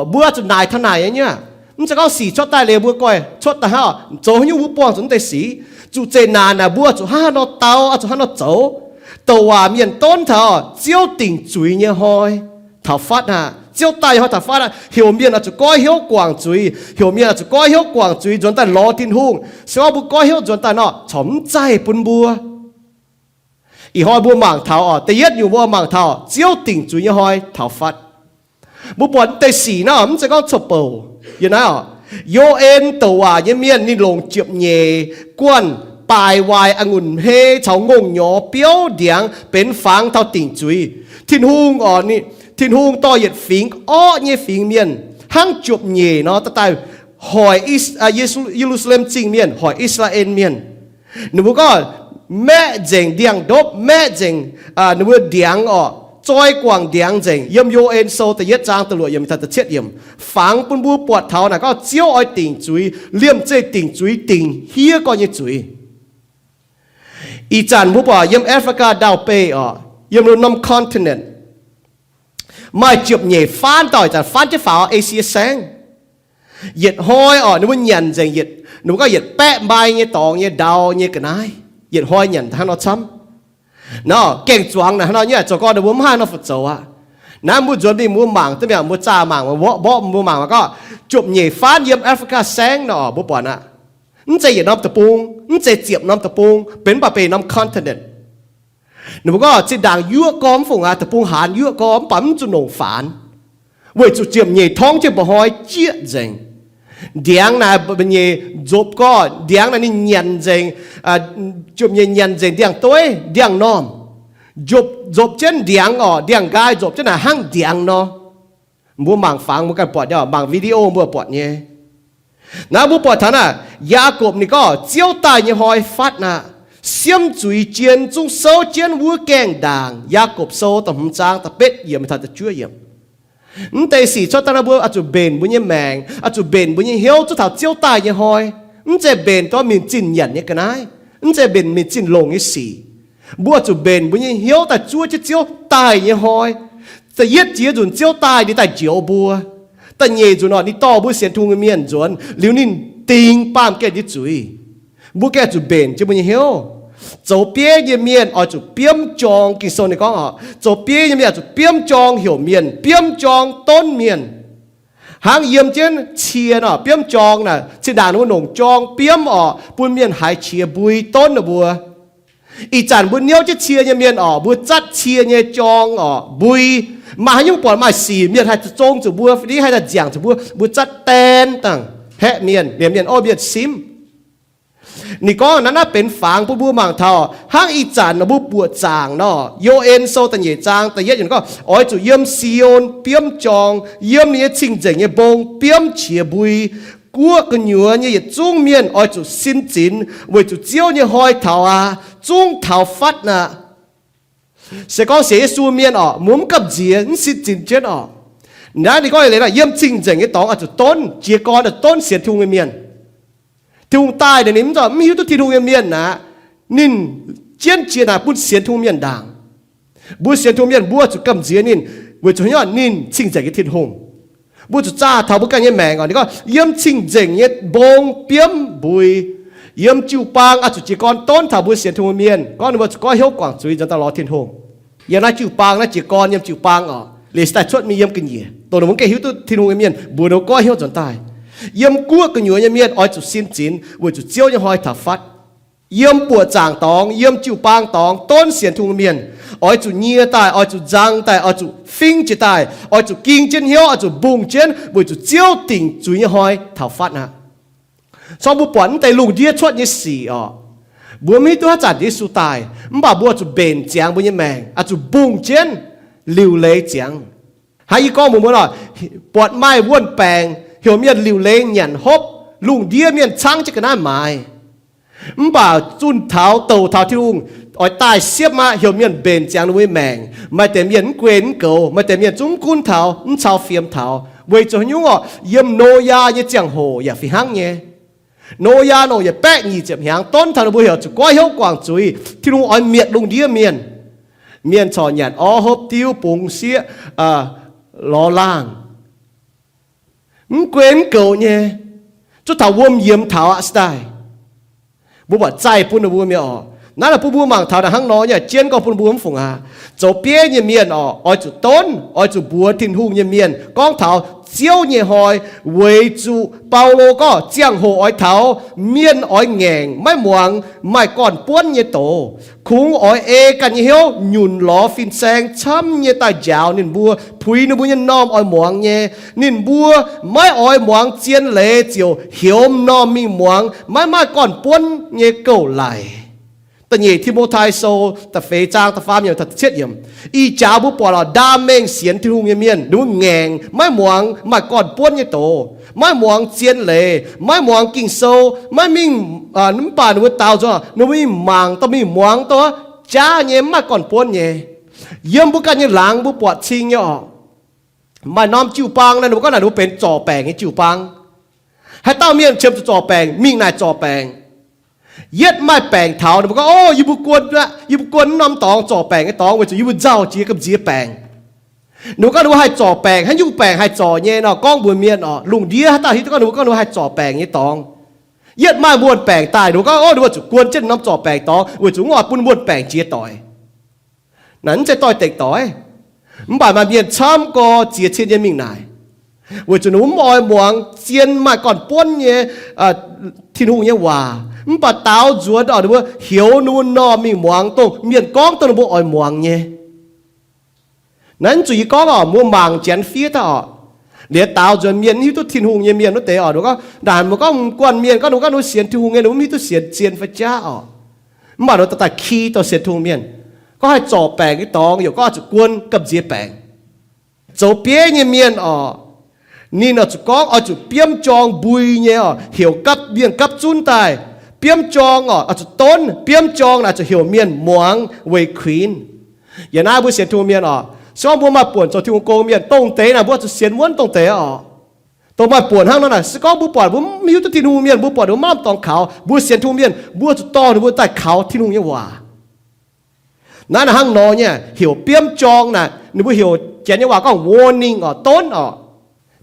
Mbuo zuqc naaic taux naaic nyei aqv. Mv zeiz gorngv sic cuotv daaih liuz mbuo goiv cuotv daaih hnangv, zoux haaix nyungc mbuo buangh zuqc mv deix sic. Zuqc zeqc naanc naaic mbuo zuqc hnangv haaix nor dau, zuqc hnangv haaix nor zoux. Douc waac mienh donv taux Ziouv dingc zuiz nyei hnoi taux fatv aqv. Ziouv daaih nyei hnoi taux fatv aqv. Heuc mienh oix zuqc goiv hnyouv guangc zuiz. Heuc mienh oix zuqc goiv hnyouv guangc zuiz nzuonx daaih lorz Tin-Hungh. Se gorngv mbuo goiv hnyouv nzuonx daaih nor, corc mv zaih bun mbuo. Ih hnoi mbuo mangc taux oc, da'yietv nyungc mbuo mangc taux Ziouv dingc zuiz nyei hnoi taux fatv. Mbuo buatc mv deix sic naaiv mv zeiz gorngv corc bouc. Yiem naaiv oc, Yo^en douc waac nyei mienh ninh longc ziepc nyeic guanh baaix waaic a'ngunc hmei caux ngongh nyorx biouv ndiangx benx fangx taux dingc zuiz. Tin-Hungh oc, Tin-Hungh dorh yietc fingx orqv nyei fingx mienh hnangv ziepc nyeic nor daaih hoic Ye^lu^saa^lem Zingh mienh, hoic I^saa^laa^en mienh. Ninh mbuo gorngv maeqv nzengc ndiangx-ndopv, maeqv nzengc ninh mbuo ndiangx oc, zoi guangc ndiangx nzengc. Yiem Yo^en Sou da'yietv zaang da'luoqc yiemc taux da'cietv yiemc, fangx bun mbuo buatc taux naaic gorngv Ziouv oix dingc zuiz, liemh zeih dingc zuiz, dingc hiev gorx nyei zuiz. Ih zanc mbuo buatc yiem Africa ndau-beih oc, yiem norm continent, maaih ziepc nyeic faanv dauh ih zanc faanv jienv faaux Esie Saengv. Yietc hnoi oc, ninh mbuo nyanc nzengc, ninh mbuo gorngv yietc baeqv mbai nyei dorngx nyei ndau nyei ga'naaiv. Yietc hnoi nyanc hnangv nor camv. Nor gaeng-zuangx naaic hnangv nor nyei, zoux gorn ninh mbuo mv haih nor fu zoux aqv. Naaiv mbuo nzuonx mingh mbuo mangc duqv mi'aqv, mbuo zaah mangc, mborqv mbuo mangc mangc gorngv ziepc nyeic faanv yiem Africa Saengv nor, mbuo buatc aqv. Mv zeiz yietc norm deic-bung, mv zeiz ziepc norm deic-bung, benx mv baac benx norm continent. Ninh mbuo gorngv zinh ndaangc yuoqv gorn mv fungc aqv, deic-bung haanz yuoqv gorn mv baac mv zuqc nongc faanx, weic zuqc ziepc nyeic torngv jienv mba'hnoi jieqv nzengc. Ndiangx naaic mbu'nyeic nzopc gorn, ndiangx naaic ninh nyanc nzengc, ziepc nyeic nyanc nzengc ndiangx-dueiv ndiangx-normh, nzopc jienv ndiangx oc, ndiangx-nqaai nzopc jienv naaic hnangv ndiangx nor. Mbuo mangc fangx mbuo ganh buatc nyei, mangc video mbuo buatc nyei. Naaiv mbuo buatc taux naaic, Yaakopv ninh gorngv Ziouv daaih nyei hnoi fatv aqv. Siemv zuiz jien zungv souv jienv wuov gaengh ndaangc. Yaakopv Sou da'hmz zaang da'betv yiemc taux da'juov yiemc. Mv deix sic cuotv daaih naaiv mbuo oix zuqc mbenc mbuo nyei maengc, oix zuqc mbenc mbuo nyei hnyouv zungv taux Ziouv daaih nyei hnoi. Mv zeiz mbenc dorh mingh zinh nyanc nyei ga'naaiv. Mv zeiz mbenc mingh zinh longc nyei sic. Mbuo oix zuqc mbenc mbuo nyei hnyouv daaih zuov jienv Ziouv daaih nyei hnoi. Da'yietv jiex nzunc Ziouv daaih ninh daaih njoux mbuo. Da'nyeic nzunc oc, ninh dorh mbuo sienx Tin-Hungh nyei mienh nzuonx liuz ninh dingc baamh gen nyei zuiz. Mbuo gengh zuqc mbenc jienv mbuo nyei hnyouv. Zoux bieiv nyei mienh oix zuqc biomv jorng. Ging-Sou ninh gorngv oc, zoux bieiv nyei mienh oix zuqc biomv jorng heuc mienh, biomv jorng donv mienh. Hnangv yiem jienv cie nor, biomv jorng naaic, zinh ndaangc ninh mbuo longc jorng biomv oc, bun mienh haiz qiex mbui donv ninh mbuo. Ih zanc mbuo niouv jienv cie nyei mienh oc, mbuo zatv cie nyei jorng oc, mbui. Maaih haaix nyungc buatc maaih sic mienh haih zong zuqc mbuo, fai haih daaih nziangc zuqc mbuo, mbuo zatv daen dangh haeqv mienh, liemh mienh ov mienh simv. Ninh gorngv naaiv, naaiv benx fangx bun mbuo mangc taux hnangv ih zanc nor mbuo buoqc zaangc nor. Yo^en Sou da'nyeic zaang da'yietv yiemc gorngv, oix zuqc yiem Si^on biomv jorng, yiem ninh nyei cing-nzengc nyei mbong biomv qiex mbui. Guoqv gu'nyuoz nyei yietc zungv mienh oix zuqc sin zinx, weic zuqc Ziouv nyei hnoi taux aqv, zungv taux fatv aqv. Se gorngv sienx Yesu mienh oc, mbuo mv gamh nziex, mv sin zinx jienv oc. Naaiv ninh gorngv eix leiz nor, yiem cing-nzengc nyei dorngx oix zuqc donv, jiez gorn oix zuqc donv sienx Tin-Hungh nyei mienh. Tin-Hungh daaih naaic ninh mv zorqv mv hiuv duqv Tin-Hungh nyei mienh aqv. Ninh jienv jiex naaic bun sienx Tin-Hungh mienh ndaangc. Mbuo sienx Tin-Hungh mienh mbuo zuqc gamh nziex ninh, weic zuqc haaix nyungc? Ninh cing-nzengc nyei Tin-Hungh. Mbuo zuqc zaah taux mbuo ganh nyei maengc oc. Ninh gorngv yiem cing-nzengc nyei mbong biomv mbui, yiem jiu-baang oix zuqc jiez gorn donv taux mbuo sienx Tin-Hungh mienh, gorngv ninh mbuo zuqc goiv hnyouv guangc zuiz nzuonx daaih lorz Tin-Hungh. Yiem naaiv jiu-baang naaiv jiez gorn yiem jiu-baang oc, liuz se daaih cuotv mingh yiem ga'nyiec, dongh ninh mbuo gengh hiuv duqv Tin-Hungh nyei mienh mbuox ninh mbuo goiv hnyouv nzuonx daaih. Yiem guoqv gu'nyuoz nyei mienh oix zuqc sin zinx weic zuqc Ziouv nyei hnoi taux fatv. Yiem buoqc zaangc dorngx, yiem jiu-baang dorngx donv sienx Tin-Hungh mienh, oix zuqc nyie daaih, oix zuqc nzang daaih, oix zuqc fingx jiex daaih, oix zuqc ging jienv hnyouv, oix zuqc mbungh jienv weic zuqc Ziouv dingc zuiz nyei hnoi taux fatv aqv. Corc mbuo buatc mv deix lungh ndiev cuotv nyei sic oc, mbuo mv hiuv duqv haaix zanc Yesu daaih, mv baac mbuo zuqc mbenc ziangx mbuo nyei maengc, oix zuqc mbungh jienv liuc leiz ziangx. Hnangv yie gorngv mbuox mbuo nor, buatc maaih wuon-baengc heuc mienh liuc leiz nyanc hopv, lungh ndiev mienh caangv jienv ga'naaiv maaiz. Mv baac zunh taux douc taux Tin-Hungh oix daaih siepv aqv, heuc mienh mbenc ziangx ninh mbuo nyei maengc. Maaih deix mienh mv guei mv goux, maaih deix mienh zungv mv gunv taux, mv cau fiem taux. Weic zuqc haaix nyungc oc? Yiem Noyaa nyei ziangh hoc yaac fih hnangv nyei. Noyaa longc yietc baeqv nyic ziepc hnyangx donv taux ninh mbuo heuc zuqc goiv hnyouv guangc zuiz, Tin-Hungh oix mietc lungh ndiev mienh. Mienh corc nyanc orv hopv diuv bungx sieqv lorz laangh. Mv guei mv goux nyei, zuov taux wuom yiemx taux aqv se daaih. Mbuo buatc zaih bun ninh mbuo mi'aqv oc. Naaiv bun mbuo mangc taux naaic hnangv nor nyei, jienv gorngv bun mbuo mv fungc aqv. Zoux bieiv nyei mienh oc, oix zuqc donv, oix zuqc mbuox Tin-Hungh nyei mienh gorngv taux Ziouv nyei hnoi, weic zuqc Baulo gorngv ziangh hoc oix taux mienh oix ngaengc maiv muangx maaih gorn-buonv nyei doz. Kungx oix ei ganh nyei hnyouv nyunc lorz fin-saeng camv nyei daaih njaaux ninh mbuo, puix ninh mbuo nyei m'normh oix muangx nyei. Ninh mbuo maiv oix muangx zien leiz ziouc heuc m'normh mingh muangx maiv maaih gorn-buonv nyei gouv-laic. Da'nyeic Ti^mo^tai Sou da'feix zaang da'faam yiemc taux da'cietv yiemc. Ih jaax mbuo buatc oc, ndaam mengh sienx Tin-Hungh nyei mienh ninh mbuo ngaengc maiv muangx maaih gorn-buonv nyei doz, maiv muangx zien leiz, maiv muangx Ging-Sou, maiv mingh, mv baac ninh mbuo daaux nzunc ninh mbuo mingh mangc dongh mingh muangx dongh jaav nyei mv maaih gorn-buonv nyei. Yiem mbuo ganh nyei laangz mbuo buatc cing nyei oc. Maaih norm jiu-baang naaiv ninh mbuo gorngv naaic ninh mbuo benx zorc baengc nyei jiu-baang. Haaix dauh mienh qiemx zuqc zorc baengc mingh naaic zorc baengc. Yietv maaih baengc taux ninh mbuo gorngv, O, yie mbuo guon, yie mbuo guon wuov norm dorngx zorc baengc nyei dorngx weic zuqc yie mbuo nzauh jiex gamh nziex baengc. Ninh mbuo gorngv ninh mbuo haih zorc baengc, haaix nyungc baengc haih zorc nyei nor gorngv mbuox mienh oc. Lungh ndiev haaix dauh hiuv duqv gorngv ninh mbuo gorngv ninh mbuo haih zorc baengc nyei dorngx. Yietv maaih wuonh baengc daaih ninh mbuo gorngv, O, ninh mbuo zuqc guon jienv norm zorc baengc dorngx weic zuqc mv oix bun wuonh baengc jiex doic. Naaic mv zeiz doix-dekc doic. Mv baac maaih mienh camv gorx ziex cin nyei mingh naaic, weic zuqc ninh mbuo mv oix muangx zien maaih gorn-buonv nyei Tin-Hungh nyei waac. Mv baac daaux nzuonx oc, ninh mbuo heuc ninh mbuo m'normh mingh muangx dongh mienh gorngv dongh ninh mbuo oix muangx nyei. Naaiv zuqc yie gorngv oc, mbuo mangc janx fiev daaih oc. Liuz daaux nzuonx mienh mv hiuv duqv Tin-Hungh nyei mienh wuov deix oc, ninh mbuo gorngv, naaic mbuo gorngv guanh mienh gorngv ninh mbuo gorngv ninh mbuo sienx Tin-Hungh nyei, ninh mbuo mv hiuv duqv sienx zien fai jaav oc. Mv baac ninh mbuo daaih ki dongh sienx Tin-Hungh mienh, gorngv haih zorc baengc nyei dorngx, yaac gorngv oix zuqc guon gamh nziex baengc. Zoux bieiv nyei mienh oc, ninh oix zuqc gorngv oix zuqc biomv jorng mbui nyei oc, heuc gapv mienh gapv zunv daaih. Biomv jorng oc, oix zuqc donv biomv jorng naaic zuqc heuc mienh muangx weic kuinx. Yaac naaiv mbuo sienx Tin-Hungh mienh oc, se gorngv mbuo maaih buonc zoux Tin-Hungh gong mienh, dongh deix naaic mbuo oix zuqc sienx wuonv dongh deix oc. Dongh maaih buonc hnangv nor naaic, se gorngv mbuo buatc mbuo mv hiuv duqv Tin-Hungh mienh, mbuo buatc mbuo maiv lamh dorngx kaux, mbuo sienx Tin-Hungh mienh, mbuo zuqc dorh ninh mbuo daaih kaux Tin-Hungh nyei waac. Naaiv naaic hnangv nor nyei, heuc biomv jorng naaic, ninh mbuo heuc janx nyei waac gorngv warning oc, donv oc.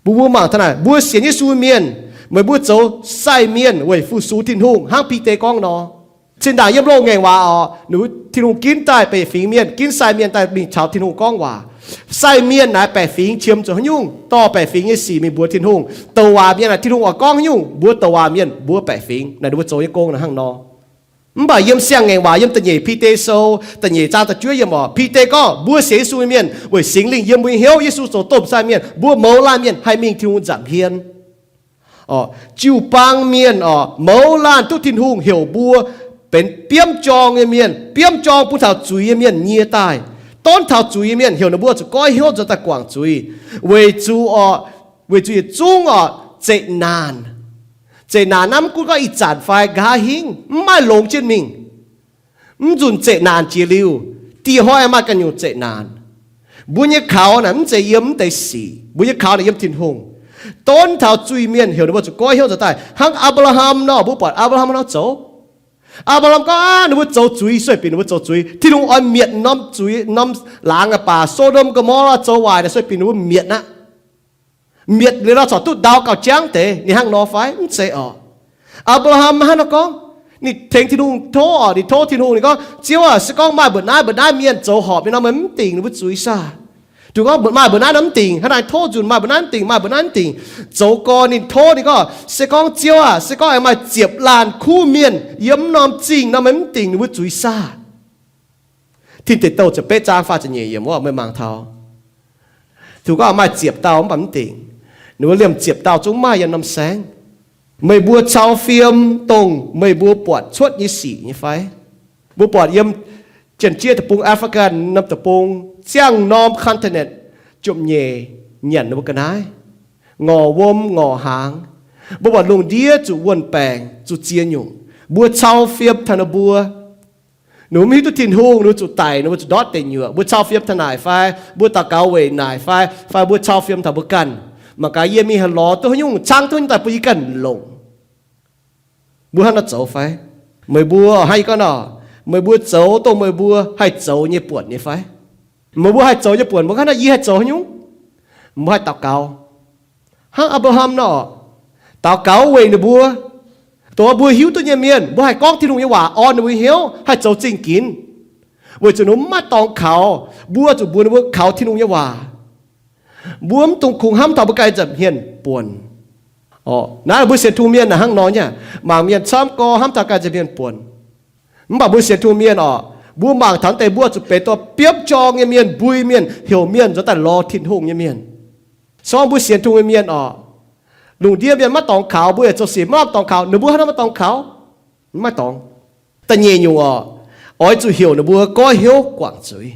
Bun mbuo mangc taux naaic, mbuo sienx Yesu mienh, meih mbuo zoux sai mienh weic fu-sux Tin-Hungh hnangv Bide gorngv nor. Zinh ndaangc yiem loz-ngaengc waac oc, ninh mbuo Tin-Hungh ginv daaih beic fingx mienh, ginv sai mienh daaih mingh caux Tin-Hungh gorngv waac. Sai mienh naaic baeqc fingx qiemx zuqc haaix nyungc, dorh baeqc fingx nyei sic mingh mbuox Tin-Hungh. Douc waac mienh naaic Tin-Hungh oix gorngv haaix nyungc, mbuo douc waac mienh mbuo baeqc fingx. Naaic ninh mbuo zoux nyei gong naaic hnangv nor. Mv baac yiem siang-ngaengc waac, yiem da'nyeic Bide Sou da'nyeic zaang da'juov yiem oc, Bide gorngv mbuo sienx Yesu nyei mienh weic Singx Lingh yiem mbuo nyei hnyouv, Yesu zoux domh sai mienh, mbuo mouz laanh mienh haih mingh Tin-Hungh nza'hmien. Jiu-baang mienh oc, mouz laanh duqv Tin-Hungh heuc mbuo benx biomv jorng nyei mienh, biomv jorng bun taux zuiz nyei mienh nyie daaih, donv taux zuiz nyei mienh, heuc ninh mbuo zuqc goiv hnyouv nzuonx daaih guangc zuiz. Weic zuqc oc, weic zuqc yietc zungv oc, zeqc naanc. Zeqc naanc naaiv mv gunv gorngv ih zanc fai nqa'haav hingv, mv maaih longx jienv mingh. Mv nzunc zeqc naanc jiex liuz, dieh hnoi maaih ganh nyungc zeqc naanc. Mbuo nyei kaux naaic mv zeiz yiem mv deix sic, mbuo nyei kaux naaic yiem Tin-Hungh. Donv taux zuiz mienh heuc ninh mbuo zuqc goiv hnyouv nzuonx daaih. Hnangv Apc^laa^ham nor, mbuo buatc Apc^laa^ham nor zoux. Apc^laa^ham gorngv, Aav, ninh mbuo zoux zuiz, sueih binc ninh mbuo zoux zuiz. Tin-Hungh oix mietc norm zuiz, norm laangz aqv baac, So^ndom, Go^mo^laa zoux waaic naaic, sueih binc ninh mbuo mietc aqv. Mietc liuz nor corc duqv ndau gauh jangv deix. Ninh hnangv nor fai? Mv zeiz oc. Apc^laa^ham hnangv nor gorngv, ninh tengx Tin-Hungh tov oc, ninh tov Tin-Hungh, ninh gorngv, Ziouv aac, se gorngv maaih mbuoqc naaiv mbuoqc naaiv mienh zoux horpc nyei nor, meih mv dingc ninh mbuo zuiz saah? Ninh gorngv, Maaih mbuoqc naaiv nor mv dingc. Hnangv naaic tov nzunc, maaih mbuoqc naaiv mv dingc, maaih mbuoqc naaiv mv dingc. Zoux gorn ninh tov, ninh gorngv, Se gorngv Ziouv aac, se gorngv aengx maaih ziepc laanh kuv mienh yiem mv norm zingh nor, meih mv dingc ninh mbuo zuiz saah? Tin Deic Douh ziepc betv zaang faah ziepc nyeic yiemc wuov, meih mangc taux. Tin-Hungh gorngv maaih ziepc dauh mv baac mv dingc. Ninh mbuo liemh ziepc dauh zungv maaih yiem norm saengv. Meih mbuo cau fiem dongh meih mbuo buatc cuotv nyei sic nyei fai? Mbuo buatc yiem Janx-Jieqv Deic-Bung, Africa norm deic-bung, ziangh norm continent, jomc nyeic nyanc ninh mbuo ga'naaiv, ngorc wuom ngorc hnaangx. Mbuo buatc lungh ndiev zuqc wuonh baengc, zuqc ziex nyungc. Mbuo cau fiem taux ninh mbuo. Ninh mbuo mv hiuv duqv Tin-Hungh, ninh mbuo zuqc daic, ninh mbuo zuqc ndortv deic nyuoqc. Mbuo cau fiem taux naaic fai? Mbuo daux gaux weic naaic fai? Fai mbuo cau fiem taux mbuo ganh? Mangc gaax yie mingh haih lorz duqv haaix nyungc, caangv duqv nyei daaih bun yie ganh longc. Mbuo hnangv naaiv zoux fai? Meih mbuo hnangv yie gorngv nor, meih mbuo zoux dongh meih mbuo haih zoux nyei buonc nyei fai? Meih mbuo haih zoux nyei buonc, mbuo hnangv naaiv yie haih zoux haaix nyungc? Mbuo haih daux gaux. Hnangv Apc^laa^ham nor, daux gaux weic ninh mbuo, dongh mbuo hiuv duqv nyei mienh, mbuo haih gorngv Tin-Hungh nyei waac orn ninh mbuo hnyouv, haih zoux zingh ginx, weic zuqc ninh mbuo mv maaih dorngx kaux. Mbuo zuqc mbuox ninh mbuo kaux Tin-Hungh nyei waac. Mbuo mv dungx kungx hnamv taux mbuo ganh nza'hmien buonc. Naaiv mbuo sienx Tin-Hungh mienh naaic hnangv nor nyei. Mangc mienh camv gorx hnamv taux ganh nza'hmien buonc. Mv baac mbuo sienx Tin-Hungh mienh orqc, mbuo mangc taux deix mbuo zuqc benx dongh biomv jorng nyei mienh, mbui mienh, heuc mienh nzuonx daaih lorz Tin-Hungh nyei mienh. Se gorngv mbuo sienx Tin-Hungh nyei mienh orqc, lungh ndiev mienh maiv dorngx kaux, mbuo yaac zoux sic maiv lamh dorngx kaux, ninh mbuo hnangv naaiv maiv dorngx kaux. Maiv dorngx. Da'nyeic nyungc orqc, oix zuqc heuc ninh mbuo goiv hnyouv guangc zuiz.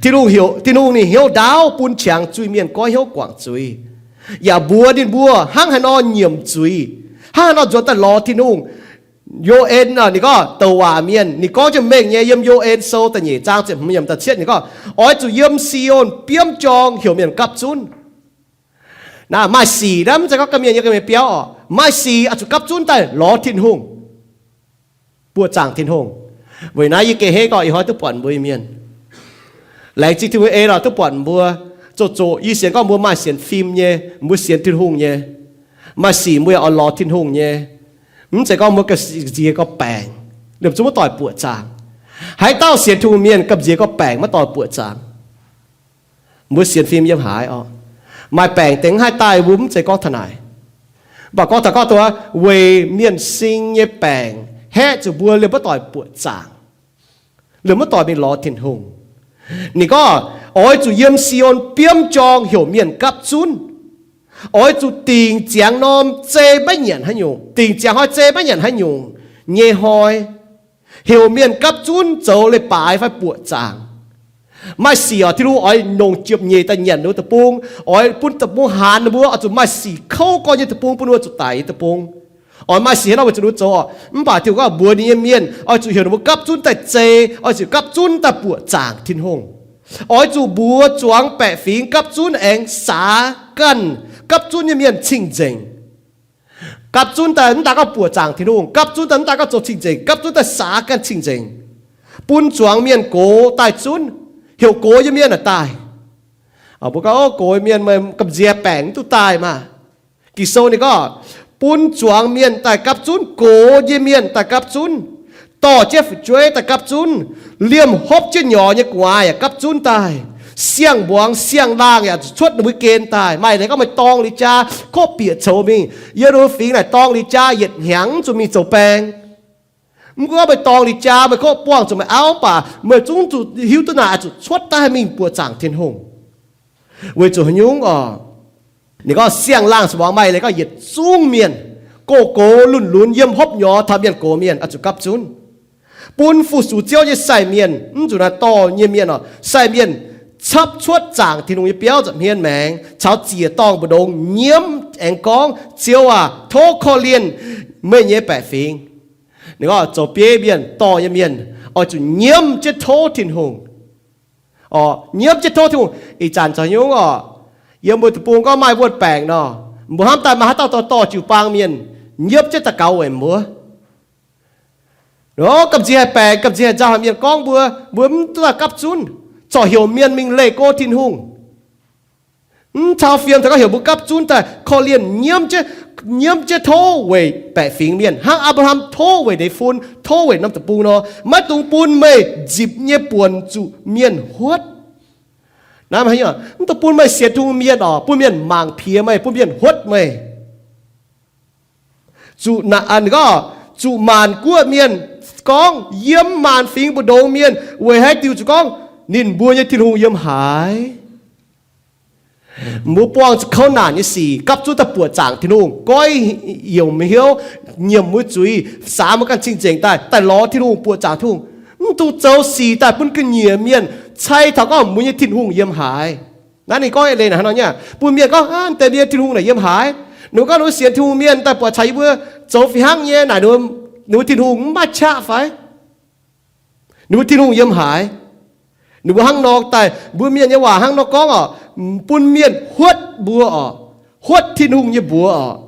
Tin-Hungh heuc, Tin-Hungh ninh hnyouv ndaauv bun qangx zuiz-mienh goiv hnyouv guangc zuiz, yaac mbuox ninh mbuo hnangv haaix nor nyiemc zuiz, hnangv haaix nor nzuonx daaih lorz Tin-Hungh. Yo^en ninh gorngv douc waac mienh, ninh gorngv jienv mengh nyei yiem Yo^en Sou da'nyeic zaang ziepc hmz yiemc da'cietv ninh gorngv, oix zuqc yiem Si^on biomv jorng heuc mienh gapv zunv. Naaiv maaih sic, naaiv mv zeiz gorngv ganh mienh nyei ganh mienh biauv orqc, maaih sic oix zuqc gapv zunv daaih lorz Tin-Hungh, buoqc zaangc Tin-Hungh. Weic naaiv yie gengh hneiv gorngv ih hnoi duqv buatc mbuo nyei mienh, laengz zingh Tin-Hungh ei lorqc duqv buatc mbuo zoqc zoqc. Yie sienx gorngv mbuo maaih sienx fim nyei, mbuo sienx Tin-Hungh nyei, maaih sic mbuo yaac oix lorz Tin-Hungh nyei. Mv zeiz gorngv mbuo gamh nziex gorngv baengc, liemh zungv maiv doic buoqc zaangc. Haaix dauh sienx Tin-Hungh mienh gamh nziex gorngv baengc maiv doic buoqc zaangc. Mbuo sienx fim yiem haaix orqc, maaih baengc deix mv haih daaih, mbuo mv zeiz gorngv taux naaic. Mv baac gorngv taux gorngv duqv weic mienh sing nyei baengc haeqv zuqc mbuo liemh maiv doic buoqc zaangc, liemh maiv doic mingh lorz Tin-Hungh. Ninh gorngv, oix zuqc yiem Si^on biomv jorng heuc mienh gapv zunv. Oix zuqc dingc ziangx norm zei maiv nyanc haaix nyungc, dingc ziangx hnoi zei maiv nyanc haaix nyungc nyei hnoi, heuc mienh gapv zunv zoux leiz-baaix fai buoqc zaangc. Maaih sic orqc, Tin-Hungh oix longc ziepc nyeic daaih nyanc ninh mbuo deic-bung, oix bun deic-bung haanz ninh mbuo, oix zuqc maaih sic kouv gorx nyei deic-bung bun ninh mbuo zuqc daic nyei deic-bung. Oix maaih sic hnangv naaiv weic zuqc ninh mbuo zoux orqc. Mv baac Tin-Hungh gorngv mbuox ninh nyei mienh oix zuqc heuc ninh mbuo gapv zunv daaih zei, oix zuqc gapv zunv daaih buoqc zaangc Tin-Hungh. Oix zuqc mbuox zuangx baeqc fingx gapv zunv aengx saax ganh gapv zunv nyei mienh cing-nzengc. Gapv zunv daaih mv daaih gorngv buoqc zaangc Tin-Hungh, gapv zunv daaih mv daaih gorngv zoux cing-nzengc, gapv zunv daaih saax ganh cing-nzengc, bun zuangx mienh gox daaih zunv, heuc gox nyei mienh daaih. Mbuo gorngv, gox nyei mienh meih gamh nziex baengc mv duqv daaih maah. Ging-Sou ninh gorngv, bun zuangx mienh daaih gapv zunv, gox nyei mienh daaih gapv zunv, dorh jienv fu'jueiv daaih gapv zunv, liemh hopv jienv nyorx nyei gu'nguaaz yaac gapv zunv daaih. Siang-mbuangz siang-laangh yaac zuqc cuotv ninh mbuo gen daaih. Maaih leiz gorngv meih dorng li jaa, kov bieqc coux mingh, yiem ninh mbuo fingx naaic dorng li jaa yietc hnyangx zuqc mingh zoux baeng. Mv gunv meih dorng li jaa, meih kov buangh zuqc meih auv, mv baac meih zungv zuqc hiuv duqv naaic oix zuqc cuotv daaih mingh buoqc zaangc Tin-Hungh. Weic zuqc haaix nyungc orqc? Ninh gorngv siang-laangh sic muangx maaih leiz gorngv yietc zungv mienh, gox-gox lunx-lunx, yiem hopv nyorx taux mienh gox mienh oix zuqc gapv zunv, bun fu-sux Ziouv nyei sai mienh, mv zuqc naaiv dorh nyei mienh orqc, sai mienh capv cuotv zaangc Tin-Hungh nyei biauv nza'hmien maengx caux ziec-dorngh mbu'ndongx nyiemv aengx gorngv, Ziouv aac, tov korv-lienh meih nyei baeqc fingx. Ninh gorngv zoux bieiv mienh, dorh nyei mienh oix zuqc nyiemv jienv tov Tin-Hungh. Orqc, nyiemv jienv tov Tin-Hungh. Ih zanc caux nyungc orqc, yiem mbuo deic-bung gorngv maaih wuonh baengc nor, mbuo hnamv daaih maaih haaix dauh dorh jiu-baang mienh nyiemv jienv daux gaux weic mbuo? Nor gamh nziex haih baengc, gamh nziex haih nzauh haic mienh gorngv mbuo, mbuo mv duqv daaih gapv zunv, corc heuc mienh mingh leih go Tin-Hungh. Mv cau fiem taux gorngv heuc mbuo gapv zunv daaih korv-lienh nyiemv jienv, nyiemv jienv tov weic baeqc fingx mienh, hnangv Apc^laa^ham tov weic ninh fun, tov weic norm deic-bung nor, maiv dungx bun meih nzipc nyei buonc zuqc mienh huotv. Naaiv mv dungx bun meih sienx Tin-Hungh mienh orqc, bun mienh mangc piex meih, bun mienh huotv meih. Zuqc, gorngv, zuqc maanc guoqv mienh gorngv, yiem maanc fingx mbu'ndongx mienh weic haaix diuc zuqc gorngv ninh mbuo nyei Tin-Hungh yiem haaix? Mbuo buangh zuqc kouv naanc nyei sic gapv zunv daaih buoqc zaangc Tin-Hungh, goiv yiem hnyouv, nyiemc mbuo zuiz, saax mbuo ganh cing-nzengc daaih, daaih lorz Tin-Hungh, buoqc zaangc Tin-Hungh. Mv dungx zoux sic daaih bun ga'nyiec mienh cai taux gorngv mbuo nyei Tin-Hungh yiem haaix. Naaiv ninh gorngv eix leiz naaic hnangv nor nyei, bun mienh gorngv, aa, deix mienh Tin-Hungh naaic yiem haaix? Ninh mbuo gorngv ninh mbuo sienx Tin-Hungh mienh daaih buatc caux yie mbuo zoux fih hnangv nyei naaic, ninh mbuo Tin-Hungh mv maaih qaqv fai? Ninh mbuo Tin-Hungh yiem haaix? Ninh mbuo hnangv nor daaih, mbuo mienh nyei waac hnangv nor gorngv orqc, bun mienh huotv mbuo orqc, huotv Tin-Hungh nyei mbuox orqc.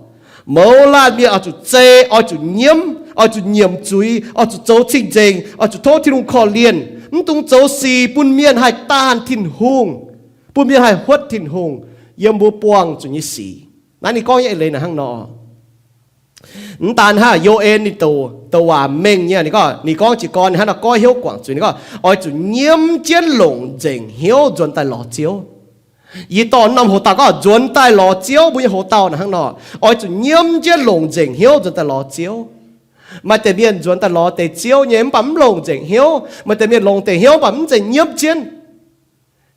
Mouz laanh mienh oix zuqc zei, oix zuqc nyiemv, oix zuqc nyiemc zuiz, oix zuqc zoux cing-nzengc, oix zuqc tov Tin-Hungh korv-lienh. Mv dungx zoux sic bun mienh haih daanh Tin-Hungh, bun mienh haih huotv Tin-Hungh. yiem mbuo buangh zuqc nyei sic. Naaiv ninh gorngv nyei eix leiz naaic hnangv nor. Mv daan hnangv Yo^en ninh douc, douc waac mengh nyei, ninh gorngv, ninh gorngv jiez gorn hnangv nor goiv hnyouv guangc zuiz. Ninh gorngv, oix zuqc nyiemv jienv longc nzengc hnyouv nzuonx daaih lorz Ziouv. Yie dorh norm hoc dauh gorngv nzuonx daaih lorz Ziouv, mbuo nyei hoc dauh naaic hnangv nor, oix zuqc nyiemv jienv longc nzengc hnyouv nzuonx daaih lorz Ziouv. Maaih deix mienh nzuonx daaih lorz deix Ziouv nyei, mv baac mv longc nzengc hnyouv. Maaih deix mienh longc deix hnyouv, mv baac mv zeiz nyiemv jienv.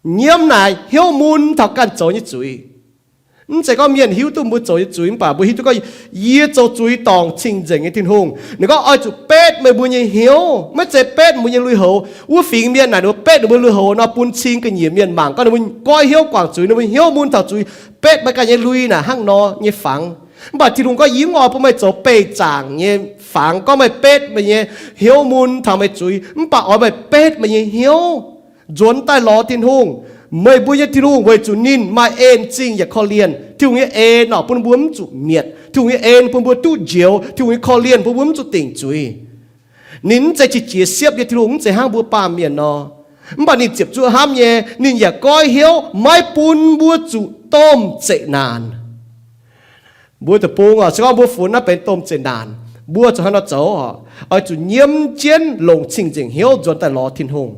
Nyiemv naaic hnyouv mun taux ganh zoux nyei zuiz. Mv zeiz gorngv mienh hiuv duqv mbuo zoux nyei zuiz, mv baac mbuo hiuv duqv gorngv yie zoux zuiz dorngc cing-nzengc nyei Tin-Hungh. Ninh gorngv oix zuqc betv meih mbuo nyei hnyouv, maiv zeiz betv mbuo nyei lui-houx. Wuov fingx mienh naaic ninh mbuo betv ninh mbuo lui-houx nor bun cing ga'nyiec mienh mangc gorngv ninh mbuo goiv hnyouv guangc zuiz, ninh mbuo hnyouv mun taux zuiz, betv meih ganh nyei lui naaic hnangv nor nyei fangx. Mv baac Tin-Hungh gorngv yie mv oix bun meih zoux beih zaangc nyei fangx gorngv meih betv meih nyei hnyouv mun taux meih zuiz, mv baac oix meih betv meih nyei hnyouv nzuonx daaih lorz Tin-Hungh. Meih mbuo nyei Tin-Hungh weic zuqc ninh maaih en zingh yaac korv-lienh. Tin-Hungh nyei en orqc bun mbuo mv zuqc mietc. Tin-Hungh nyei en bun mbuo duqv njoux. Tin-Hungh nyei korv-lienh bun mbuo mv zuqc dingc zuiz. Ninh mv zeiz qiex jiez siepv nyei Tin-Hungh, mv zeiz hnangv mbuo baamh mienh nor. Mv baac ninh ziepc zuoqv hnamv nyei, ninh yaac goiv hnyouv maiv bun mbuo zuqc domh zeqc naanc. Mbuo deic-bung oc, se gorngv mbuo funx naaiv benx domh zeqc naanc, mbuo zuqc hnangv nor zoux oc. Oix zuqc nyiemv jienv longc cing-nzengc hnyouv nzuonx daaih lorz Tin-Hungh.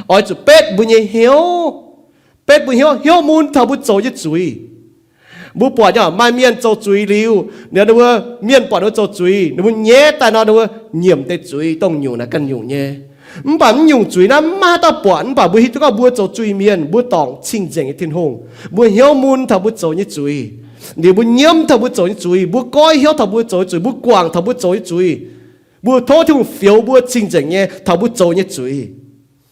Oix zuqc betv mbuo nyei hnyouv, betv mbuo hnyouv, hnyouv mun taux mbuo zoux nyei zuiz. Mbuo buatc nyei maaih mienh zoux zuiz liuz, ninh mbuo, mienh buatc ninh mbuo zoux zuiz, ninh mbuo nyaiv daaih nor ninh mbuo nyiemc deix zuiz dongh nyungc naaic ganh nyungc nyei. Mv baac mv nyungc zuiz naaiv maiv maaih haaix dauh buatc, mv baac mbuo hiuv duqv gorngv mbuo zoux zuiz mienh, mbuo dorngc cing-nzengc nyei Tin-Hungh. Mbuo hnyouv mun taux mbuo zoux nyei zuiz, liuz mbuo nyiemv taux mbuo zoux nyei zuiz, mbuo goiv hnyouv taux mbuo zoux nyei zuiz, mbuo guangc taux mbuo zoux nyei zuiz, mbuo tov Tin-Hungh fioux mbuo cing-nzengc nyei taux mbuo zoux nyei zuiz.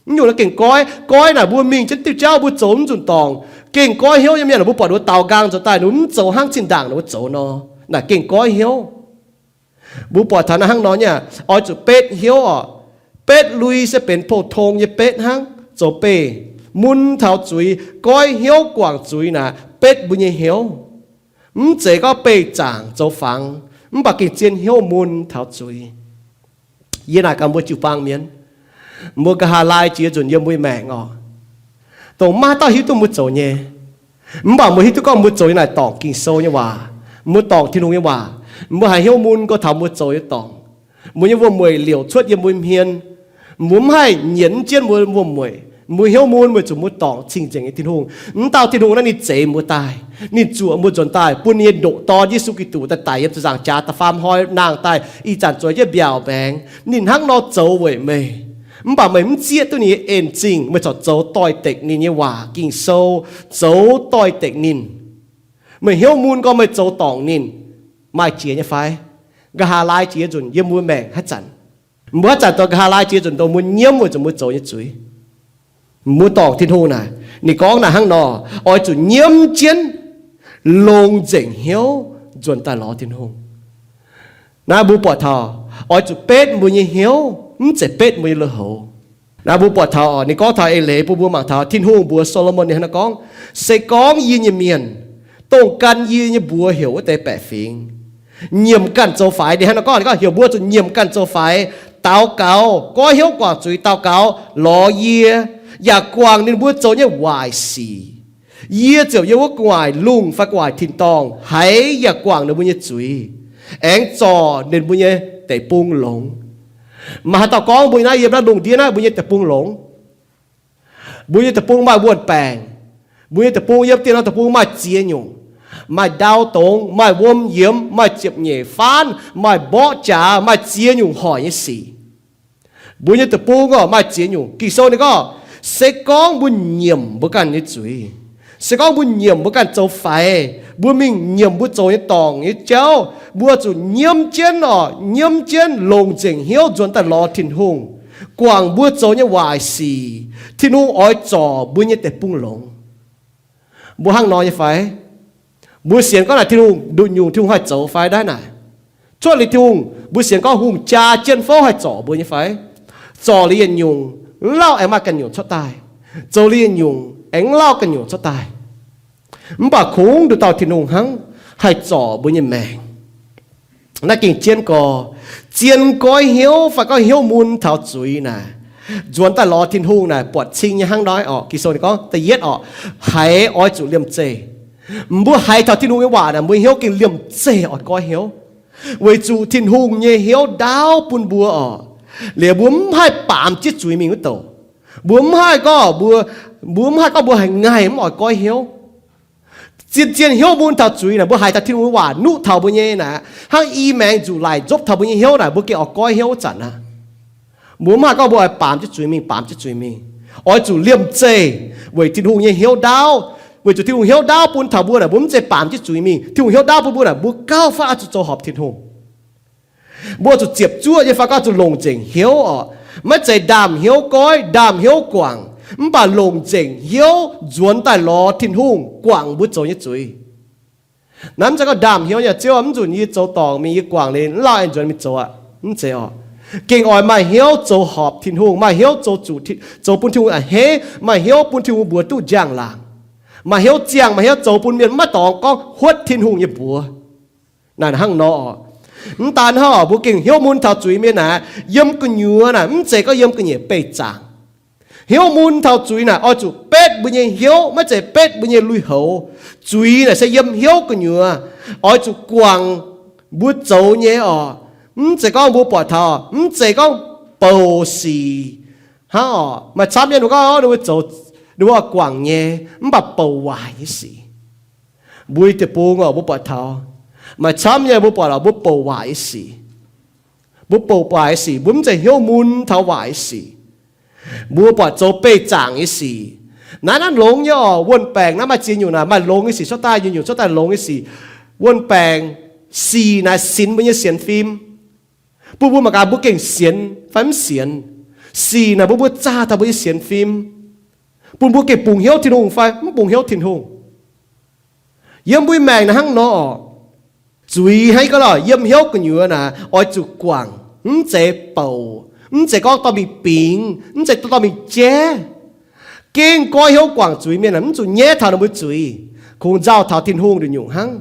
Mv nyungc naaiv gengh goiv, goiv naaic mbuo mingh jienv diuh jauv mbuo zoux mv nzunc dorngc, gengh goiv hnyouv nyei mienh mbuo buatc ninh mbuo daaux nqaang nzuonx daaih ninh mbuo mv zoux hnangv zinh ndaangc ninh mbuo zoux nor, naaic gengh goiv hnyouv. Mbuo buatc taux naaiv hnangv nor nyei, oix zuqc betv hnyouv oc. Betv lui se benx pou-tong nyei betv hnangv, zoux beih mun taux zuiz, goiv hnyouv guangc zuiz naaic betv mbuo nyei hnyouv. Mv zeiz gorngv beih zaangc zoux fangx, mv baac gengh zien hnyouv mun taux zuiz. Yie naaic gaax mbuo jiu-baang mienh, mbuo nqa'haav laai jiex nzunc yiem mbuo nyei maengc oc, dongh maiv dauh hiuv duqv mbuo zoux nyei, mv baac mbuo hiuv duqv gorngv mbuo zoux nyei naaic dorngc Ging-Sou nyei waac, mbuo dorngc Tin-Hungh nyei waac, mbuo haiz hnyouv mun go taux mbuo zoux nyei dorngc. Mbuo nyei wuom-mueic liouc cuotv yiem mbuo nyei hmien. Mbuo mv haih nyienz jienv mbuo wuom-mueic, mbuo hnyouv mun weic zuqc mbuo dorngc cing-nzengc nyei Tin-Hungh. Mv dauh Tin-Hungh naaiv ninh zeix mbuo daaih, ninh zuoqc mbuo nzuonx daaih, bun ninh nyei ndoqc Dorn, Yesu Giduc, daaih daic yiem ziepc nzaangc jaax da'faam hnoi nangh daaih, ih zanc zueiz jienv mbiaauc mbaengx. Ninh hnangv nor zoux weic meih, mv baac meih mv zieqv duqv ninh nyei en zingh. Meih corc zoux doix-dekc ninh nyei waac, Ging-Sou, zoux doix-dekc ninh. Meih hnyouv mun gorngv meih zoux dorngc ninh, maaih jiex nyei fai? Nqa'haav laai jiex nzunc yiem mbuo maengc haaix zanc? Mbuo haaix zanc dongh nqa'haav laai jiex nzunc dongh mbuo nyiemv weic zuqc mbuo zoux nyei zuiz? Mbuo dorngc Tin-Hungh naaic, ninh gorngv naaic hnangv nor, oix zuqc nyiemv jienv, longx nzengc hnyouv nzuonx daaih lorz Tin-Hungh. Naaiv mbuo buatc taux, oix zuqc betv mbuo nyei hnyouv, mv zeiz betv mbuo nyei lui-houx. Naaiv mbuo buatc taux, ninh gorngv taux eix leiz bun mbuo mangc taux Tin-Hungh mbuox Saa^lo^morn ninh hnangv naaiv gorngv, se gorngv yie nyei mienh, dongh gan yie nyei mbuox heuc wuov deix baeqc fingx, nyiemc ganh zoux faix. Ninh hnangv naaiv gorngv, ninh gorngv heuc mbuo zuqc nyiemc ganh zoux faix, daux gaux, goiv hnyouv guangc zuiz, daux gaux lorz yie, yaac guangc ninh mbuo zoux nyei waaic sic. Yie ziouc yiem wuov gu'nguaaic lungh fai gu'nguaaic tin-dorngh haiz yaac guangc ninh mbuo nyei zuiz, aengx zorc ninh mbuo nyei deic-bung longx. Maaih haaix dauh gorngv mbuo naaiv yiem naaiv lungh ndiev naaiv mbuo nyei deic-bung longx? Mbuo nyei deic-bung maaih wuon-baengc. Mbuo nyei deic-bung yiem dieh norm deic-bung maaih ziex nyungc, maaih ndau dongz, maaih wuom yiemx, maaih ziepc nyeic faanv, maaih mborqv jaax, maaih ziex nyungc hoic nyei sic. Mbuo nyei deic-bung orqc, maaih ziex nyungc. Ging-Sou ninh gorngv, se gorngv mbuo nyiemc mbuo ganh nyei zuiz, se gorngv mbuo nyiemc mbuo ganh zoux faix, mbuo mingh nyiemc mbuo zoux nyei dorngc nyei jauv, mbuo zuqc nyiemv jienv orqc, nyiemv jienv longc nzengc hnyouv nzuonx daaih lorz Tin-Hungh, guangc mbuo zoux nyei waaic sic, Tin-Hungh oix zorc mbuo nyei deic-bung longx. Mbuo hnangv nor nyei fai? Mbuo sienx gorngv naaic Tin-Hungh nduqc nyungc Tin-Hungh haih zoux fai naaiv naaic? Cuotv liuz Tin-Hungh, mbuo sienx gorngv hungh jaa jienv fouv haih zorc mbuo nyei fai? Zorc liuz yietc nyungc, lauh aengx maaih ganh nyungc cuotv daaih. Zoux liuz yietc nyungc, aengx lauh ganh nyungc cuotv daaih. Mv baac kungx nduqc dauh Tin-Hungh hnangv haih zorc mbuo nyei maengc. Naaiv gengh jienv gorx, zien goiv hnyouv fai gorngv hnyouv mun taux zuiz naaic, nzuonx daaih lorz Tin-Hungh naaic buatc cing nyei hnangv nor orqc. Ging-Sou ninh gorngv da'yietv orqc, haiz oix zuqc liemh zeih. Mbuo haiz taux Tin-Hungh nyei waac naaic, mbuo hnyouv gengh liemh zeih oix goiv hnyouv, weic zuqc Tin-Hungh nyei hnyouv ndaauv bun mbuo oc. Liuz mbuo mv haih baamz jienv zuiz mingh wuov douc. Mbuo mv haih gorngv, mbuo, mbuo mv haih gorngv mbuo haiz ngaih mv oix goiv hnyouv. Zien-zien hnyouv mun taux zuiz naaic, mbuo haiz taux Tin-Hungh nyei waac nuqv taux mbuo nyei naaic, hnangv i maengx nzuqc laic nzopv taux mbuo nyei hnyouv naaic, mbuo gengh oix goiv hnyouv wuov zanc aqv. Mbuo mv haih gorngv mbuo oix baamz jienv zuiz mingh, baamz jienv zuiz mingh. Oix zuqc liemh zeih weic Tin-Hungh nyei hnyouv ndaauv, weic zuqc Tin-Hungh hnyouv ndaauv bun taux mbuo naaic, mbuo mv zeiz baamz jienv zuiz mingh. Tin-Hungh hnyouv ndaauv bun mbuo naaic, mbuo gauh fai oix zuqc zoux horpc Tin-Hungh. Mbuo zuqc ziepc zuoqv nyei fai gorngv zuqc longc nzengc hnyouv oc. Maiv zeiz ndaamv-hnyouv goiv, ndaamv-hnyouv guangc, mv baac longc nzengc hnyouv nzuonx daaih lorz Tin-Hungh guangc mbuo zoux nyei zuiz. Naaiv mv zeiz gorngv ndaamv-hnyouv nyei, Ziouv, mv nzunc yie zoux dorngc mingh, yie guangc liuz, mv lauh aengx nzuonx mingh zoux aqv. Mv zeiz oc. Gengh oix maaih hnyouv zoux horpc Tin-Hungh, maaih hnyouv zoux zuqc, zoux bun Tin-Hungh a'hneiv, maaih hnyouv bun Tin-Hungh mbuox duqv njang-laangc, maaih hnyouv ziangh, maaih hnyouv zoux bun mienh maiv dorngx gorngv huotv Tin-Hungh nyei mbuox. Naaic hnangv nor oc. Mv daan hnangv, mbuo gengh hnyouv mun taux zuiz mienh naaic, yiem gu'nyuoz naaic, mv zeiz gorngv yiem ga'nyiec beih zaangc. Hnyouv mun taux zuiz naaic oix zuqc betv mbuo nyei hnyouv, maiv zeiz betv mbuo nyei lui-houx. Zuiz naaic se yiem hnyouv gu'nyuoz, oix zuqc guangc mbuo zoux nyei oc. Mv zeiz gorngv mbuo buatc taux, mv zeiz gorngv bouc sic hnangv oc. Maaih camv nyei ninh mbuo gorngv ninh mbuo zoux, ninh mbuo guangc nyei, mv baac bouc waaic nyei sic. Mbuo deic-bung oc, mbuo buatc taux, maaih camv nyei mbuo buatc oc, mbuo bouc waaic nyei sic. Mbuo bouc waaic nyei sic, mbuo mv zeiz hnyouv mun taux waaic nyei sic. Mbuo buatc zoux beih zaangc nyei sic. Naaiv, naaiv longx nyei oc. Wuon-baengc naaiv maaih ziex nyungc naaic, maaih longx nyei sic cuotv daaih, nyungc-nyungc cuotv daaih longx nyei sic. Wuon-baengc, sic naaiv sinx mbuo nyei sienx fim, bun mbuo mangc gaax mbuo gengh sienx fai mv sienx. Sic naaic bun mbuo zaah taux mbuo nyei sienx fim, bun mbuo gengh bungx hnyouv Tin-Hungh fai mv bungx hnyouv Tin-Hungh. Yiem mbuo maengc naaiv hnangv nor oc. Zuiz hnangv yie gorngv lorh, yiem hnyouv gu'nyuoz naaic oix zuqc guangc, mv zeiz bouc, mv zeiz gorngv dorh mingh bingx, mv zeiz dorh mingh jaiv. Gengh goiv hnyouv guangc zuiz mienh naaic mv zuqc nyaiv taux ninh mbuo zuiz, kungx nzauh taux Tin-Hungh nduqc nyungc hnangv.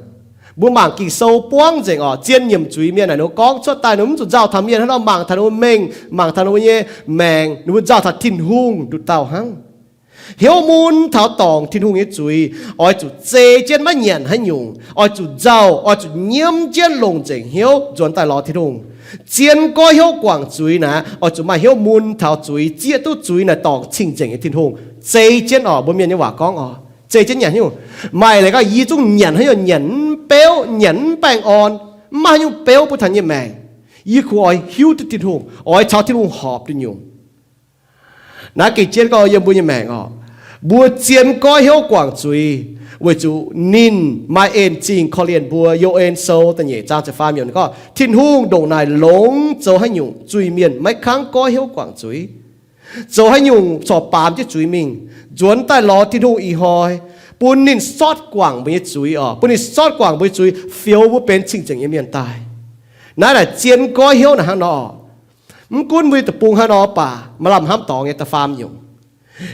Mbuo mangc Ging-Sou buangv nzengc oc, zien nyiemc zuiz mienh naaic ninh mbuo gorngv cuotv daaih ninh mbuo mv zuqc nzauh taux mienh hnangv nor, mangc taux ninh mbuo mengh, mangc taux ninh mbuo nyei maengc, ninh mbuo nzauh taux Tin-Hungh nduqc dauh hnangv. Hnyouv mun taux dorngc Tin-Hungh nyei zuiz, oix zuqc zei jienv maiv nyanc haaix nyungc, oix zuqc nzauh, oix zuqc nyiemv jienv longc nzengc hnyouv nzuonx daaih lorz Tin-Hungh. Zien goiv hnyouv guangc zuiz naaic, oix zuqc maaih hnyouv mun taux zuiz, zieqv duqv zuiz naaic dorngc cing-nzengc nyei Tin-Hungh. Zei jienv oc, mbuo mienh nyei waac gorngv oc, zei jienv nyanc haaix nyungc. Maaih leiz gorngv yie zungv nyanc haaix nyungc, nyanc mv beuv, nyanc mv baengh orn, mv maaih haaix nyungc beuv bun taux yie nyei maengc. Yie kungx oix hiuv duqv Tin-Hungh, oix caux Tin-Hungh horpc nduqc nyungc. Naaiv gengh jienv gorngv yiem mbuo nyei maengc oc, mbuo zien goiv hnyouv guangc zuiz, weic zuqc ninh maaih en zingh korv-lienh mbuo. Yo^en Sou da'nyeic zaang ziepc faam yiemc gorngv, Tin-Hungh ndongc naaic longx zoux haaix nyungc zuiz-mienh maiv kangv goiv hnyouv guangc zuiz, zoux haaix nyungc corc baamz jienv zuiz mingh, nzuonx daaih lorz Tin-Hungh ih hnoi, bun ninh sortv guangc mbuo nyei zuiz oc, bun ninh sortv guangc mbuo nyei zuiz, fioux mbuo benx cing-nzengc nyei mienh daaih. Naaiv naaic zien goiv hnyouv naaic hnangv nor. Mv gunv mbuo nyei deic-bung hnangv nor baac maaih lamh hnamv dorngx nyei da'faam nyungc.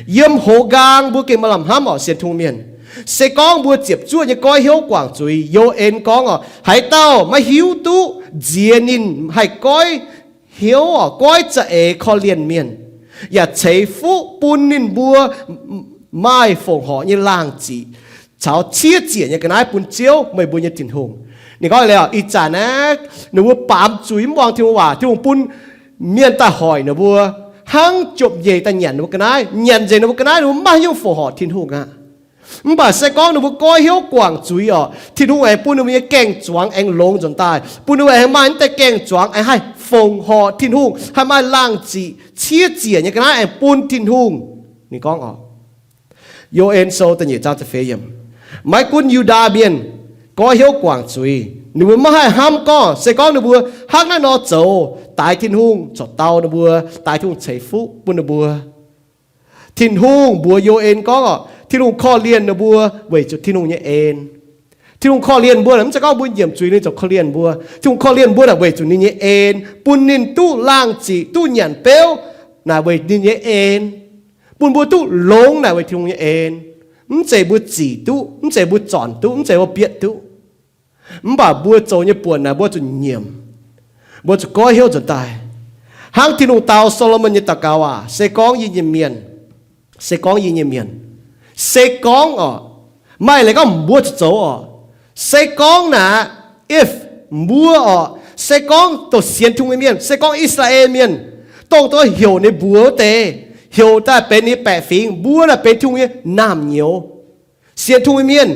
Yiem hoz nqaang mbuo gengh maaih lamh hnamv oc, sienx Tin-Hungh mienh. Se gorngv mbuo ziepc zuoqv nyei goiv hnyouv guangc zuiz, Yo^en gorngv oc, haaix dauh maiv hiuv duqv nziex ninh haih goiv hnyouv oc, goiv za'eix korv-lienh mienh, yaac ceix fuqv bun ninh mbuo maaih fongc horc nyei laangh ziqc caux ciev ziec nyei ga'naaiv bun Ziouv, meih mbuo nyei Tin-Hungh. Ninh gorngv liuz, ih zanc aeqv, ninh mbuo baamz zuiz mv muangx Tin-Hungh waac, Tin-Hungh bun mienh daaih hoic ninh mbuo, hnangv jomc nyeic daaih nyanc ninh mbuo ga'naaiv. Nyanc nzengc ninh mbuo ga'naaiv, ninh mbuo maiv hiuv fongc horc Tin-Hungh aqv. Mv baac se gorngv ninh mbuo goiv hnyouv guangc zuiz oc, Tin-Hungh aengx bun ninh mbuo nyei gaeng-zuangx aengx longx nzuonx daaih, bun ninh mbuo aengx maaih naaiv deix gaeng-zuangx aengx haih fongc horc Tin-Hungh, haih maaih laangh ziqc ciev ziec nyei ga'naaiv aengx bun Tin-Hungh. Ninh gorngv oc, Yo^en Sou da'nyeic zaang ziepc feix yiemc, maiv gunv Yu^ndaa Mienh goiv hnyouv guangc zuiz, ninh mbuo maiv haih hnamv gorngv se gorngv ninh mbuo hnangv naaiv nor zoux, daix Tin-Hungh corc dau ninh mbuo, daix Tin-Hungh ceix fuqv bun ninh mbuo. Tin-Hungh mbuox Yo^en gorngv oc, Tin-Hungh korv-lienh ninh mbuo weic zuqc Tin-Hungh nyei en. Tin-Hungh korv-lienh mbuo naaic mv zeiz gorngv mbuo nyiemc zuiz ninh ziouc korv-lienh mbuo. Tin-Hungh korv-lienh mbuo naaic weic zuqc ninh nyei en, bun ninh duqv laangh ziqc, duqv nyanc beuv, naaic weic ninh nyei en. Bun mbuo duqv longx naaic weic Tin-Hungh nyei en. Mv zeiz mbuo zic duqv, mv zeiz mbuo zornc duqv, mv zeiz mbuo bietv duqv. Mv baac mbuo zoux nyei buonc naaic mbuo zuqc nyiemc, mbuo zuqc goiv hnyouv nzuonx daaih. Hnangv Tin-Hungh dau Saa^lo^morn nyei daux gaux aac, se gorngv yie nyei mienh, se gorngv yie nyei mienh, se gorngv oc, Maaih leiz gorngv mbuo zuqc zoux oc. Se gorngv naaic, if, mbuo oc, se gorngv dongh sienx Tin-Hungh nyei mienh, se gorngv I^saa^laa^en Mienh, dongh dongh heuc ninh mbuox wuov deix, heuc daaih benx ninh baeqc fingx, mbuo naaic benx Tin-Hungh nyei naamh nyouz, sienx Tin-Hungh nyei mienh,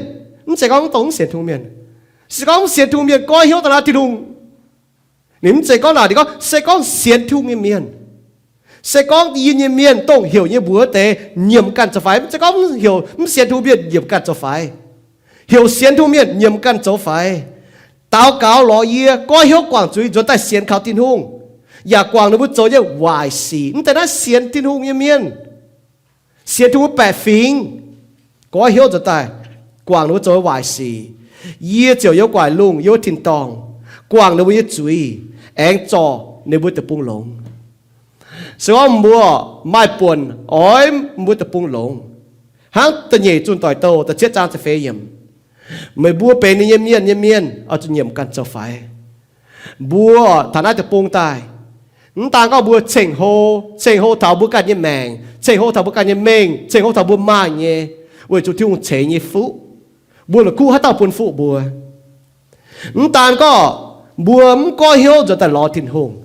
mv zeiz gorngv dongh mv sienx Tin-Hungh mienh. Se gorngv mv sienx Tin-Hungh mienh goiv hnyouv daaih naaiv Tin-Hungh, ninh mv zeiz gorngv naaic, ninh gorngv se gorngv sienx Tin-Hungh nyei mienh, se gorngv yie nyei mienh dongh heuc nyei mbuox wuov deix nyiemc ganh zoux faix, mv zeiz gorngv heuc mv sienx Tin-Hungh mienh nyiemc ganh zoux faix. Heuc sienx Tin-Hungh mienh nyiemc ganh zoux faix, daux gaux lorz yie, goiv hnyouv guangc zuiz, nzuonx daaih sienx kaux Tin-Hungh, yaac guangc ninh mbuo zoux nyei waaic sic. Mv deix naaiv sienx Tin-Hungh nyei mienh, sienx Tin-Hungh baeqc fingx, goiv hnyouv nzuonx daaih guangc ninh mbuo zoux nyei waaic sic. Yie ziouc yiem gu'nguaaic lungh, yiem wuov tin-dorngh, guangc ninh mbuo nyei zuiz, aengx zorc ninh mbuo deic-bung longx. Se gorngv mbuo maaih buonc oix mbuo deic-bung longx, hnangv da'nyeic Zunh Doic Douh da'cietv zaang ziepc feix yiemc, meih mbuo benx ninh nyei mienh nyei mienh oix zuqc nyiemc ganh zoux faix. Mbuo taux naaiv deic-bung daaih, mv daan gorngv mbuo ceng-hlo, ceng-hlo taux mbuo ganh nyei maengc, ceng-hlo taux mbuo ganh nyei mengh, ceng-hlo taux mbuo maaih nyei, weic zuqc Tin-Hungh ceix nyei fuqv, mbuo la'kuqv haaix dauh bun fuqv mbuo. Mv daan gorngv mbuo mv goiv hnyouv nzuonx daaih lorz Tin-Hungh,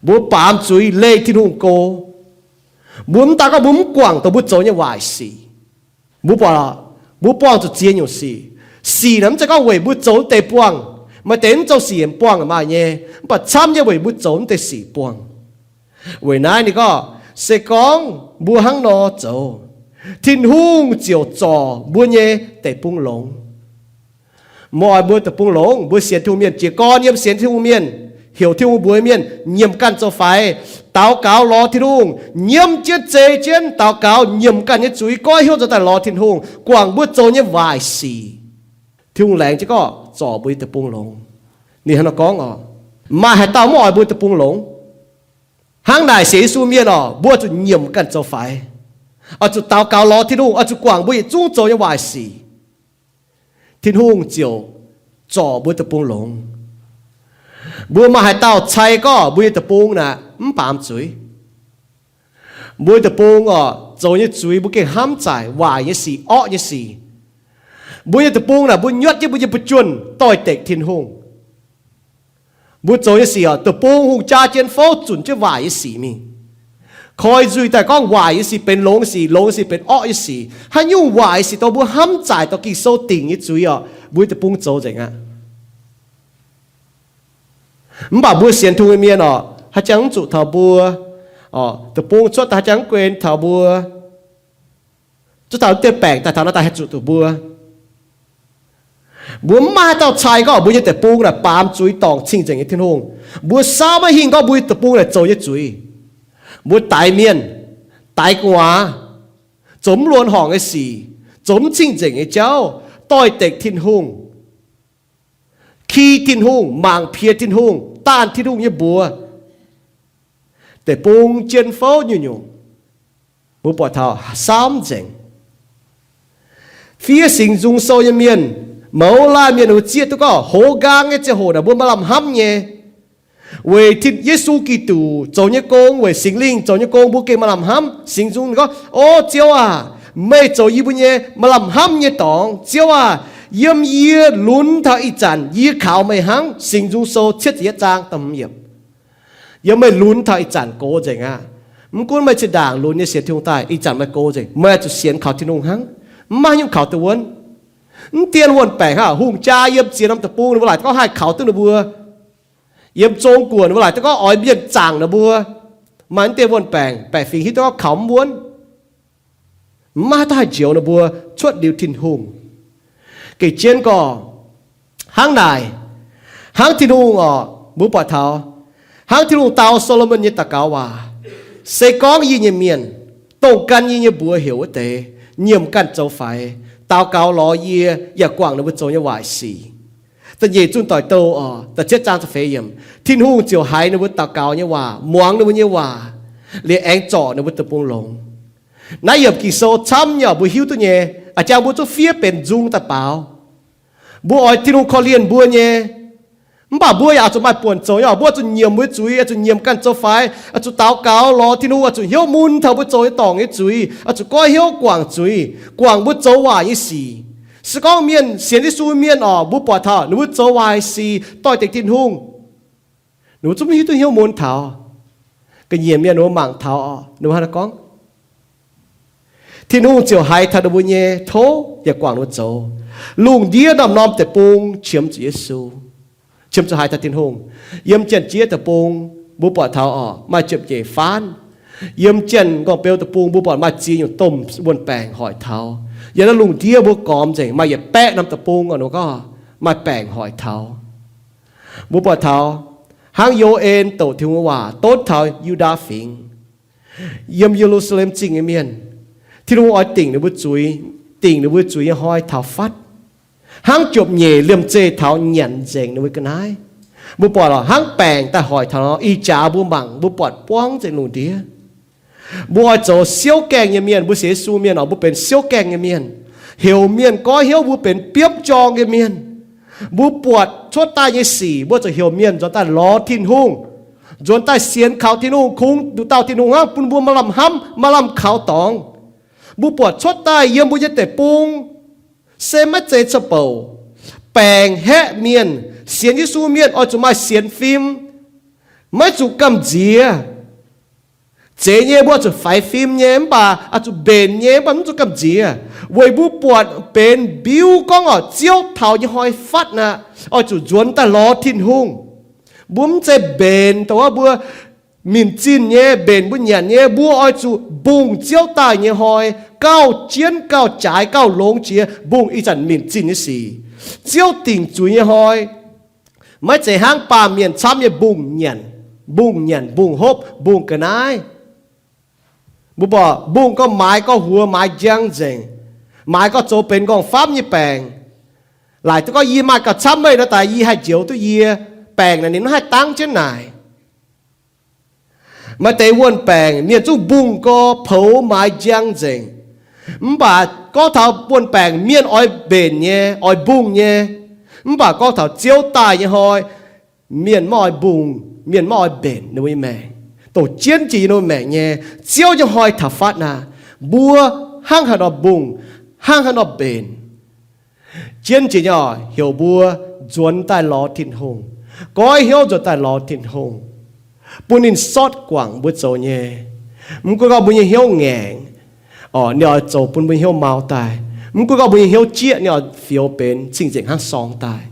mbuo baamz zuiz leih Tin-Hungh go, mbuo mv daan gorngv mbuo mv guangc dongh mbuo zoux nyei waaic sic. Mbuo buatc, mbuo buangh zuqc ziex nyungc sic. Sic naaic mv zeiz gorngv weic mbuo zoux deix buangh. Maaih deix mv zoux sic buangh maaih nyei, mv baac camv nyei weic mbuo zoux mv deix sic buangh. Weic naaiv ninh gorngv, se gorngv mbuo hnangv nor zoux, Tin-Hungh ziouc zorc mbuo nyei deic-bung longx. Mbuo oix mbuo deic-bung longx, mbuo sienx Tin-Hungh mienh, jiez gorn yiem sienx Tin-Hungh mienh, heuc Tin-Hungh mbuox mienh nyiemc ganh zoux faix, daux gaux lorz Tin-Hungh, nyiemv jienv zei jienv daux gaux, nyiemc ganh nyei zuiz, goiv hnyouv nzuonx daaih lorz Tin-Hungh, guangc mbuo zoux nyei waaic sic. Tin-Hungh laengz jienv gorngv zorc mbuo nyei deic-bung longx. Ninh hnangv nor gorngv oc, maaih haaix dauh mv oix mbuo deic-bung longx? Hnangv naaic sienx Yesu mienh oc, mbuo zuqc nyiemc ganh zoux faix, oix zuqc daux gaux lorz Tin-Hungh, oix zuqc guangc mbuo yietc zungv zoux nyei waaic sic, Tin-Hungh ziouc zorc mbuo deic-bung longx. Mbuo maaih haaix dauh cai gorngv mbuo nyei deic-bung naaic mv baamz zuiz? Mbuo nyei deic-bung oc, zoux nyei zuiz mbuo gengh hnamv zaaic, waaic nyei sic, orqv nyei sic. Mbuo nyei deic-bung naaic mbuo nyuotv jienv mbuo nyei buoz-juonh doix-dekc Tin-Hungh. Mbuo zoux nyei sic oc, deic-bung hungh jaa jienv fouv zunc jienv waaic nyei sic mingh. Koi nzuih daaih gorngv waaic nyei sic benx longx nyei sic, longx nyei sic benx orqv nyei sic. Haaix nyungc waaic nyei sic dongh mbuo hnamv zaaic dorh Ging-Sou dingc nyei zuiz oc, mbuo nyei deic-bung zoux nzengc aqv. Mv baac mbuo sienx Tin-Hungh nyei mienh oc, haaix jangx mv zuqc taux mbuo. Deic-bung cuotv daaih haaix jangx mv guen taux mbuo. Zuov taux mv dien baengc daaih taux naaiv daaih haih zuqc duqv mbuo. Mbuo mv maaih haaix dauh cai gorngv mbuo nyei deic-bung naaic baamz zuiz dorngc cing-nzengc nyei Tin-Hungh. Mbuo saauv maiv hingh gorngv mbuo nyei deic-bung naaic zoux nyei zuiz. Mbuo daix mienh, daix gu'nguaaz, zoux mv luonx horngc nyei sic, zoux mv cing-nzengc nyei jauv, doix-dekc Tin-Hungh, ki Tin-Hungh, mangc piex Tin-Hungh, daanh Tin-Hungh nyei mbuox, deic-bung jien fouv nyungc-nyungc, mbuo buatc taux saauv mv nzengc. Fiev Singx Nzung Sou nyei mienh, mouz laanh mienh wuov zieqv duqv gorngv hoz nqaang nyei ziangh hoc naaic mbuo maaih lamh hnamv nyei. Weic Tin, Yesu Giduc zoux nyei gong, weic Singx Lingh zoux nyei gong, mbuo gengh maaih lamh hnamv. Singx Nzung gorngv, O Ziouv aac, meih zoux yie mbuo nyei maaih lamh hnamv nyei dorngx. Ziouv aac, yiem yie lunx taux ih zanc yie kaux meih hnangv. Singx Nzung Sou cietv ziepc yietv zaang da'hmz yiemc. Yiem meih lunx taux ih zanc gox nzengc aqv. Mv gunv meih zinh ndaangc lunx nyei sienx Tin-Hungh daaih, ih zanc meih gox nzengc, meih zuqc sienx kaux Tin-Hungh hnangv. Mv maaih haaix nyungc kaux duqv wuonv. Mv dien wuonh baengc hnangv hungh jaa yiem ziex norm deic-bung ninh mbuo laaic duqv gorngv haih kaux duqv ninh mbuo. Yiem Zong-Guoqv ninh mbuo laaic duqv gorngv oix mienh zaangc ninh mbuo. Maaih mv dien wuonh baengc, baeqc fingx hiuv duqv gorngv kaux mv wuonv. Mv maaih haaix dauh haih njoux ninh mbuo cuotv liuz Tin-Hungh. Gengh jienv gorngv, hnangv naaic, hnangv Tin-Hungh oc, mbuo buatc taux, hnangv Tin-Hungh dau Saa^lo^morn nyei daux gaux waac, Se gorngv yie nyei mienh, dongh gan yie nyei mbuox heuc wuov deix, nyiemc ganh zoux faix, daux gaux lorz yie, yaac guangc ninh mbuo zoux nyei waaic sic, da'nyeic zunh doic douh oc, da'cietv zaang ziepc feix yiemc, Tin-Hungh ziouc haiz ninh mbuo daux gaux nyei waac, muangx ninh mbuo nyei waac, liuz aengx zorc ninh mbuo deic-bung longx. Naaiv yiemc Ging-Sou camv nyei oc, mbuo hiuv duqv nyei. A'jang mbuo zungv fiev benx nzung daaih baaux. Mbuo oix Tin-Hungh korv-lienh mbuo nyei. Mv baac mbuo yaac oix zuqc maaih buonc zoux nyei oc. Mbuo oix zuqc nyiemc mbuo nyei zuiz, oix zuqc nyiemc ganh zoux faix, oix zuqc daux gaux lorz Tin-Hungh, oix zuqc hnyouv mun taux mbuo zoux nyei dorngc nyei zuiz, oix zuqc goiv hnyouv guangc zuiz, guangc mbuo zoux waaic nyei sic. Se gorngv mienh sienx Yesu mienh oc, mbuo buatc taux ninh mbuo zoux waaic sic doix-dekc Tin-Hungh, ninh mbuo zungv hiuv duqv hnyouv mun taux. Ga'nyiec mienh ninh mbuo mangc taux oc, ninh mbuo hnangv naaiv gorngv, Tin-Hungh ziouc haiz taux ninh mbuo nyei tov yaac guangc ninh mbuo zoux. Lungh ndiev norm-norm deic-bung qiemx zuqc Yesu, qiemx zuqc haiz taux Tin-Hungh. Yiem Janx-Jieqv Deic-Bung mbuo buatc taux oc, maaih ziepc nyeic faanv. Yiem Janx-Nqorngv-Beu Deic-Bung mbuo buatc maaih ziex nyungc domh wuon-baengc hoic taux. Yiem naaiv lungh ndiev mbuo gormx nzengc maaih yietc baeqv norm deic-bung oc, ninh mbuo gorngv maaih baengc hoic taux. Mbuo buatc taux hnangv Yo^en douc Tin-Hungh waac donv taux Yu^ndaa Fingx, yiem Ye^lu^saa^lem Zingh nyei mienh, Tin-Hungh oix dingc ninh mbuo zuiz, dingc ninh mbuo zuiz nyei hnoi taux fatv, hnangv jopv-nyeic liemh zeih taux nyanc nzengc ninh mbuo ga'naaiv. Mbuo buatc lorqc, hnangv baengc daaih hoic taux nor, ih jaax mbuo mangc mbuo buatc buangv nzengc lungh ndiev. Mbuo oix zoux siouv gaengh nyei mienh, mbuo sienx Yesu mienh oc, mbuo benx siouv gaengh nyei mienh. Heuc mienh goiv hnyouv mbuo benx biopv jorng nyei mienh. Mbuo buatc cuotv daaih nyei sic, mbuo zuqc heuc mienh nzuonx daaih lorz Tin-Hungh, nzuonx daaih sienx kaux Tin-Hungh, kungx nduqc dauh Tin-Hungh hnangv, bun mbuo maaih lamh hnamv, maaih lamh kaux dorngx. Mbuo buatc cuotv daaih yiem mbuo nyei deic-bung se maiv zeiz ca'bouc. Baengc haeqv mienh, sienx Yesu mienh oix zuqc maaih sienx fim, maiv zuqc gamh nziex. Zeiz nyei mbuo oix zuqc faix fim nyei, mv baac oix zuqc mbenc nyei, mv baac mv zuqc gamh nziex. Weic mbuo buatc benx mbiuv gorngv oc, Ziouv taux nyei hnoi fatv aqv, oix zuqc nzuonx daaih lorz Tin-Hungh. Mbuo mv zeiz mbenc dongh wuov mbuo minc zinh nyei, mbenc mbuo nyanc nyei. Mbuo oix zuqc mbungh Ziouv daaih nyei hnoi, gauh jienv gauh jaaix gauh longx jiex mbungh ih zanc minc zinh nyei sic. Ziouv dingc zuiz nyei hnoi maiv zeiz hnangv baamh mienh camv nyei mbungh nyanc, mbungh nyanc, mbungh hopv, mbungh ga'naaiv. Mbuo buatc mbungh gorngv maaiz gorngv huox, maaiz njang nzengc, maaiz gorngv zoux benx nqorngv-famv nyei baengc. Laaic duqv gorngv yie maaih gauh camv meih nor daaih yie haih njoux duqv yie, baengc naaic ninh mv haih dangv jienv naaic. Maaih deix wuon-baengc mienh zungv mbungh gorx poux maaiz njang nzengc. Mv baac gorngv taux wuon-baengc mienh oix mbenc nyei, oix mbungh nyei. Mv baac gorngv taux Ziouv daaih nyei hnoi, mienh maiv oix mbungh, mienh maiv oix mbenc ninh mbuo nyei maengc. Dongh jienv jiex yiem ninh mbuo maengc nyei, Ziouv nyei hnoi taux fatv naaic, mbuo hnangv haaix nor mbungh, hnangv haaix nor mbenc. Jienv jiex nyei oc, heuc mbuo nzuonx daaih lorz Tin-Hungh, goiv hnyouv nzuonx daaih lorz Tin-Hungh, bun ninh sortv guangc mbuo zoux nyei. Mv gunv gorngv mbuo nyei hnyouv ngaengc, oc, ninh oix zoux bun mbuo hnyouv mau daaih. Mv gunv gorngv mbuo nyei hnyouv jieqv, ninh oix fioux benx cing-nzengc hnangv sorng daaih.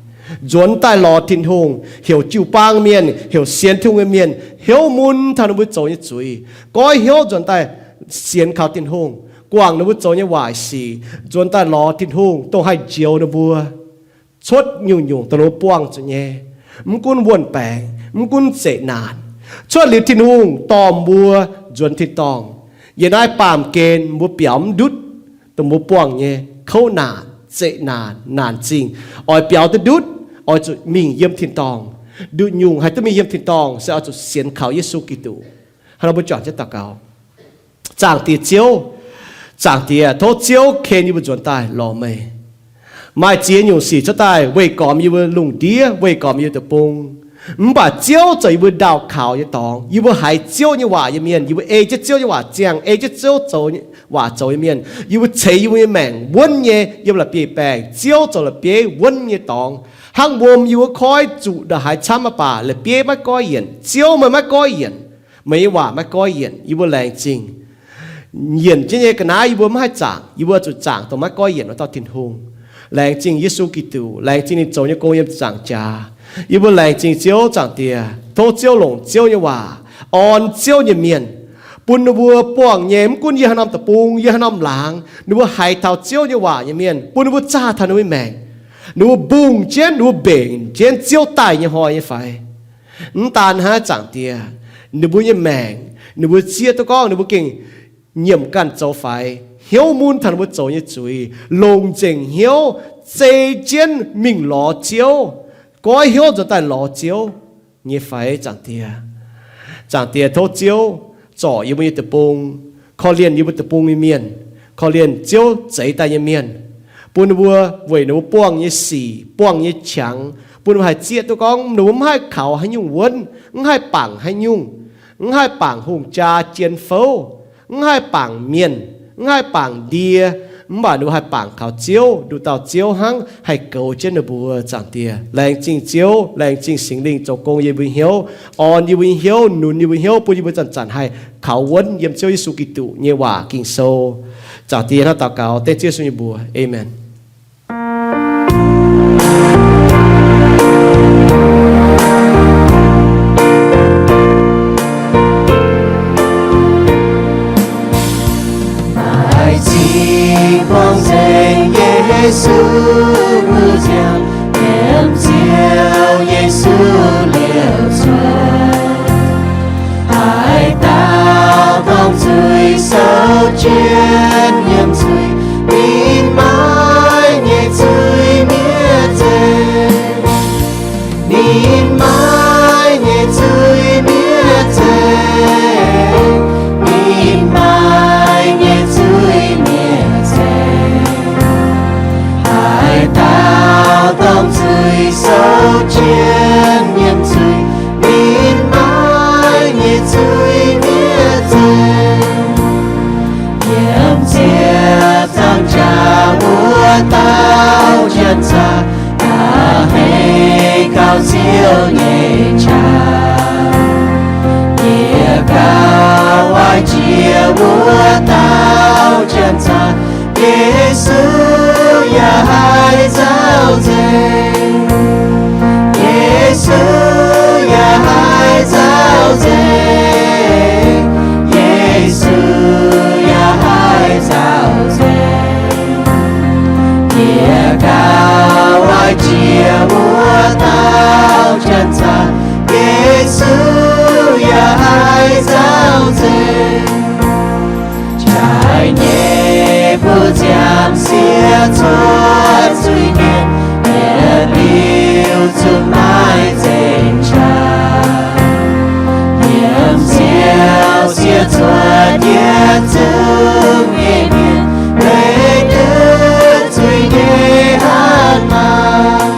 Nzuonx daaih lorz Tin-Hungh, heuc jiu-baang mienh, heuc sienx Tin-Hungh nyei mienh hnyouv mun taux ninh mbuo zoux nyei zuiz, goiv hnyouv nzuonx daaih sienx kaux Tin-Hungh, guangc ninh mbuo zoux nyei waaic sic, nzuonx daaih lorz Tin-Hungh dongh haih njoux ninh mbuo cuotv nyungc-nyungc dongh ninh mbuo buangh zuqc nyei. Mv gunv wuon-baengc, mv gunv zeqc naanc, cuotv liuz Tin-Hungh dorh mbuo nzuonx tin-dorngh. Yiem naaiv baamh gen mbuo biaux mv ndutv dongh mbuo buangh nyei kouv naanc, zeqc naanc, naanc zingh, oix biaux duqv ndutv, oix zuqc mingh yiem tin-dorngh. Nduqc nyungc haih duqv mingh yiem tin-dorngh se oix zuqc sienx kaux Yesu Giduc. Hnangv nor mbuo juangc jienv daux gaux. Zaangc Diex Ziouv, Zaangc Diex, tov Ziouv ken yie mbuo nzuonx daaih lorz meih. Maaih ziex nyungc sic cuotv daaih weih gormx yie mbuo lungh ndiev, weih gormx yie mbuo deic-bung. Mv baac Ziouv zoux yie mbuo ndaauh kaux nyei dorngx. Yie mbuo haiz Ziouv nyei waac nyei mienh, yie mbuo ei jienv Ziouv nyei waac ziangh, ei jienv Ziouv zoux, waac zoux nyei mienh, yie mbuo ceix yie mbuo nyei maengc wuonv nyei yiem la'bieiv-baengc, Ziouv zoux la'bieiv wuonv nyei dorngx. Hnangv wuom yie mbuo koiv zuqc ndongc haaix camv mv baac la'bieiv maiv goiv yienc. Ziouv, meih maiv goiv yienc. Meih nyei waac maiv goiv yienc. Yie mbuo laengz zingh. Yienc jienv nyei ga'naaiv yie mbuo mv haih zaangc. Yie mbuo zuqc zaangc dongh maiv goiv yienc wuov dauh Tin-Hungh. Laengz zingh Yesu Giduc. Laengz zingh ninh zoux nyei gong yiem ziepc nzaangc jaax. Yie mbuo laengz zingh Ziouv Zaangc Diex. Tov Ziouv longc Ziouv nyei waac orn Ziouv nyei mienh, bun ninh mbuo buangh nyei, mv gunv yiem haaix norm deic-bung, yiem haaix norm laangz, ninh mbuo haiz taux Ziouv nyei waac nyei mienh, bun ninh mbuo zaah taux ninh mbuo nyei maengc. Ninh mbuo mbungh jienv, ninh mbuo mbenc jienv Ziouv daaih nyei hnoi nyei fai? Mv daan hnangv, Zaangc Diex, ninh mbuo nyei maengc, ninh mbuo zieqv duqv gorngv ninh mbuo gengh nyiemc ganh zoux faix, hnyouv mun taux ninh mbuo zoux nyei zuiz, longc nzengc hnyouv zei jienv mingh lorz Ziouv, goiv hnyouv nzuonx daaih lorz Ziouv nyei fai, Zaangc Diex? Zaangc Diex, tov Ziouv zorc yie mbuo nyei deic-bung, korv-lienh yie mbuo deic-bung nyei mienh, korv-lienh Ziouv zeix daaih nyei mienh, bun ninh mbuo weic ninh mbuo buangh nyei sic, buangh nyei qangx, bun ninh mbuo haih zieqv duqv gorngv ninh mbuo mv haih kaux haaix nyungc wuonv, mv haih bangc haaix nyungc, mv haih bangc hungh jaa jien fouv, mv haih bangc mienh, mv haih bangc ndie, Mv baac ninh mbuo haih bangc kaux Ziouv, nduqc dauh Ziouv hnangv haih goux jienv ninh mbuo. Zaangc Diex, laengz zingh Ziouv, laengz zingh Singx Lingh zoux gong yiem yie mbuo nyei hnyouv, orn yie mbuo nyei hnyouv, nunc yie mbuo nyei hnyouv, bun yie mbuo zanc-zanc haih kaux wuonv yiem Ziouv Yesu Giduc nyei waac Ging-Sou. Zaangc Diex, hnangv daux gaux dengv Ziouv Yesu nyei mbuox. Aamen. Maaih zingh buangh nzengc Yesu mbuo nziaamv, yiem Ziouv Yesu liouc cuotv. Haaix dauh dongh zuiz sou jienv nyiemc zuiz, ninh maiv nyei zuiz-miev zeiv. Ninh maiv nyei zuiz-miev zeiv. Ninh maiv nyei zuiz-miev zeiv. Haaix dauh dongh zuiz sou jienv nyiemc zuiz, ninh maiv nyei zuiz-miev zeiv. Yiem ziepc nzaangc jaax wuov dauh janx-zaqc, hei gauh Ziouv nyei qaqv. Yie gauh waaic jiex wuov dauh janx-zaqc, Yesu yaac haih nzauh nzengc. Yesu yaac haih nzauh nzengc. Yesu yaac haih nzauh nzengc. Yie gauh waaic jiex wuov dauh janx-zaqc, Yesu yaac haih nzauh nzengc. Jaaix nyei mbuo nziaamv siev cuotv zuiz-mienh, yietc liuz zuqc maaih nzengc qaqv. Yiem Ziouv siev cuotv yietc zungv nyei mienh, leih ndutv zuiz nyei hatc maaz.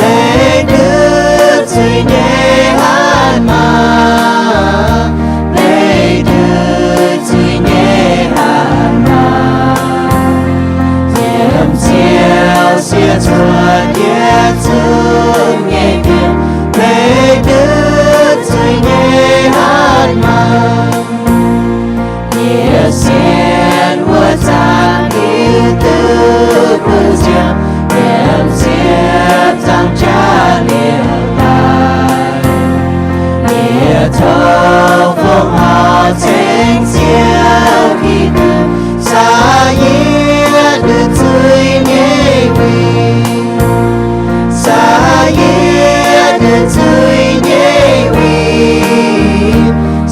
Leih ndutv zuiz nyei hatc maaz. Leih ndutv zuiz nyei hatc maaz. Yiem Ziouv siev cuotv yietc zungv nyei mienh, leih ndutv zuiz nyei hatc maaz. Yie sienx wuov zanc hiuv duqv bun nziaamv, yiem ziepc nzaangc jaax liouc daaih. Yie tov fongc horc ceng Ziouv Giduc, caux yie nduqc zuiz nyei win. Caux yie nduqc zuiz nyei win.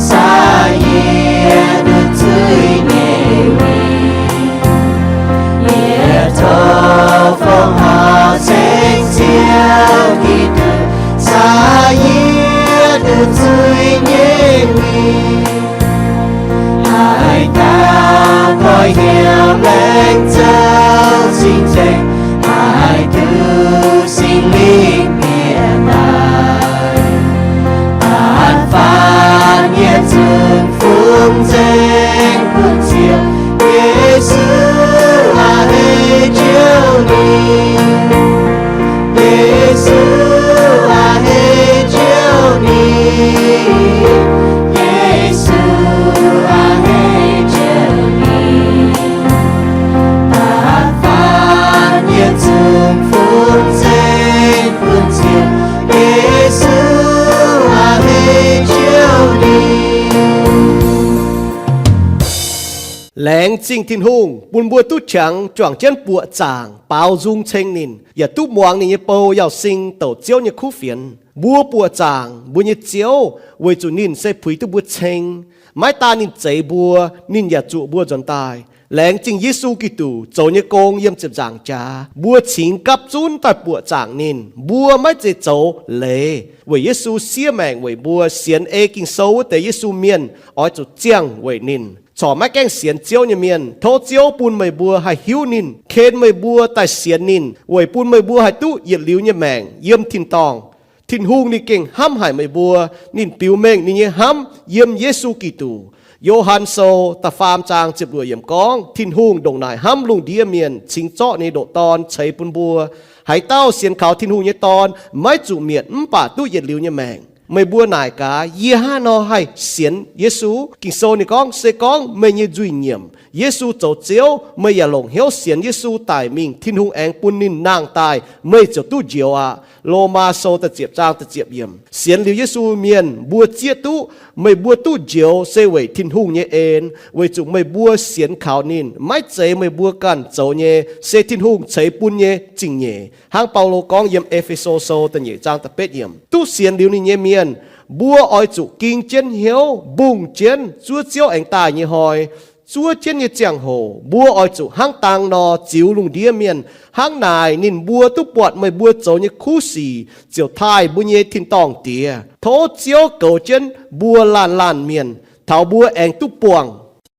Caux yie nduqc zuiz nyei win. Yie tov fongc horc ceng Ziouv Giduc, caux yie nduqc zuiz nyei win. Haaix dauh goiv hnyouv laengz zoux cing-nzengc, haih duqv Singx Lingh bieqc daaih, daaih faanv yietc zungv fungx nzengc bun Ziouv. Yesu aac, hei Ziouv ninh. Yesu aac, hei Ziouv ninh. Yesu aac, hei Ziouv ninh. Daaih faanv yietc zungv fungx nzengc bun Ziouv. Yesu aac, hei Ziouv ninh. Laengz zingh Tin-Hungh bun mbuo duqv qangx juangc jienv buoqc zaangc baaux nzung ceng ninh, yaac duqv muangx ninh nyei bou Yauh Sing douc Ziouv nyei kuv fienx. Mbuo buoqc zaangc mbuo nyei Ziouv weic zuqc ninh se puix duqv mbuo ceng. Maiv daan ninh zeix mbuo, ninh yaac zuqc mbuo nzuonx daaih. Laengz zingh Yesu Giduc zoux nyei gong yiem ziepc nzaangc jaax. Mbuo cingx gapv zunv daaih buoqc zaangc ninh. Mbuo maiv zeiz zoux leiz weic Yesu siev maengc weic mbuo. Sienx ei Ging-Sou wuov deix Yesu mienh oix zuqc ziangh weic ninh. Corc maiv gaengh sienx Ziouv nyei mienh, tov Ziouv bun meih mbuo haih hiuv ninh, ken meih mbuo daaih sienx ninh, weic bun meih mbuo haih duqv yietc liuz nyei maengc yiem tin-dorngh. Tin-Hungh ninh gengh hnamv haic meih mbuo. Ninh biux mengh ninh nyei hnamv yiem Yesu Giduc. Yo^han Sou da'faam zaang ziepc luoqc yiemc gorngv, Tin-Hungh ndongc naaic hnamv lungh ndiev mienh, cingx zorqv ninh nyei ndoqc Dorn ceix bun mbuo. Haaix dauh sienx kaux Tin-Hungh nyei Dorn maiv zuqc mietc mv baac duqv yietc liuz nyei maengc. Meih mbuo naaic gaax, yie hnangv haaix nor haih sienx Yesu? Ging-Sou ninh gorngv, se gorngv meih nyei nzuih nyiemc, Yesu zoux Ziouv, meih yaac longc hnyouv sienx Yesu daic mingh, Tin-Hungh aengx bun ninh nangh daaih, meih ziouc duqv njoux aqv. Lomaa Sou da'ziepc zaang da'ziepc yiemc. Sienx liuz Yesu mienh mbuo zieqv duqv, meih mbuo duqv njoux se weic Tin-Hungh nyei en, weic zuqc meih mbuo sienx kaux ninh. Maiv zeiz meih mbuo ganh zoux nyei, se Tin-Hungh ceix bun nyei zingh nyeic. Hnangv Baulo gorngv yiem E^fe^so Sou da'nyeic zaang da'betv yiemc. Duqv sienx liuz ninh nyei mienh, mbuo oix zuqc ging jienv hnyouv mbungh jienv zuov Ziouv aengx daaih nyei hnoi. Zuov jienv nyei ziangh hoc mbuo oix zuqc hnangv dang nor ziux lungh ndiev mienh. Hnangv naaic ninh mbuo duqv buatc meih mbuo zoux nyei kuv sic ziouc taaih mbuo nyei tin-dorngh Diex. Tov Ziouv goux jienv mbuo laanh laanh mienh, taux mbuo aengx duqv buangh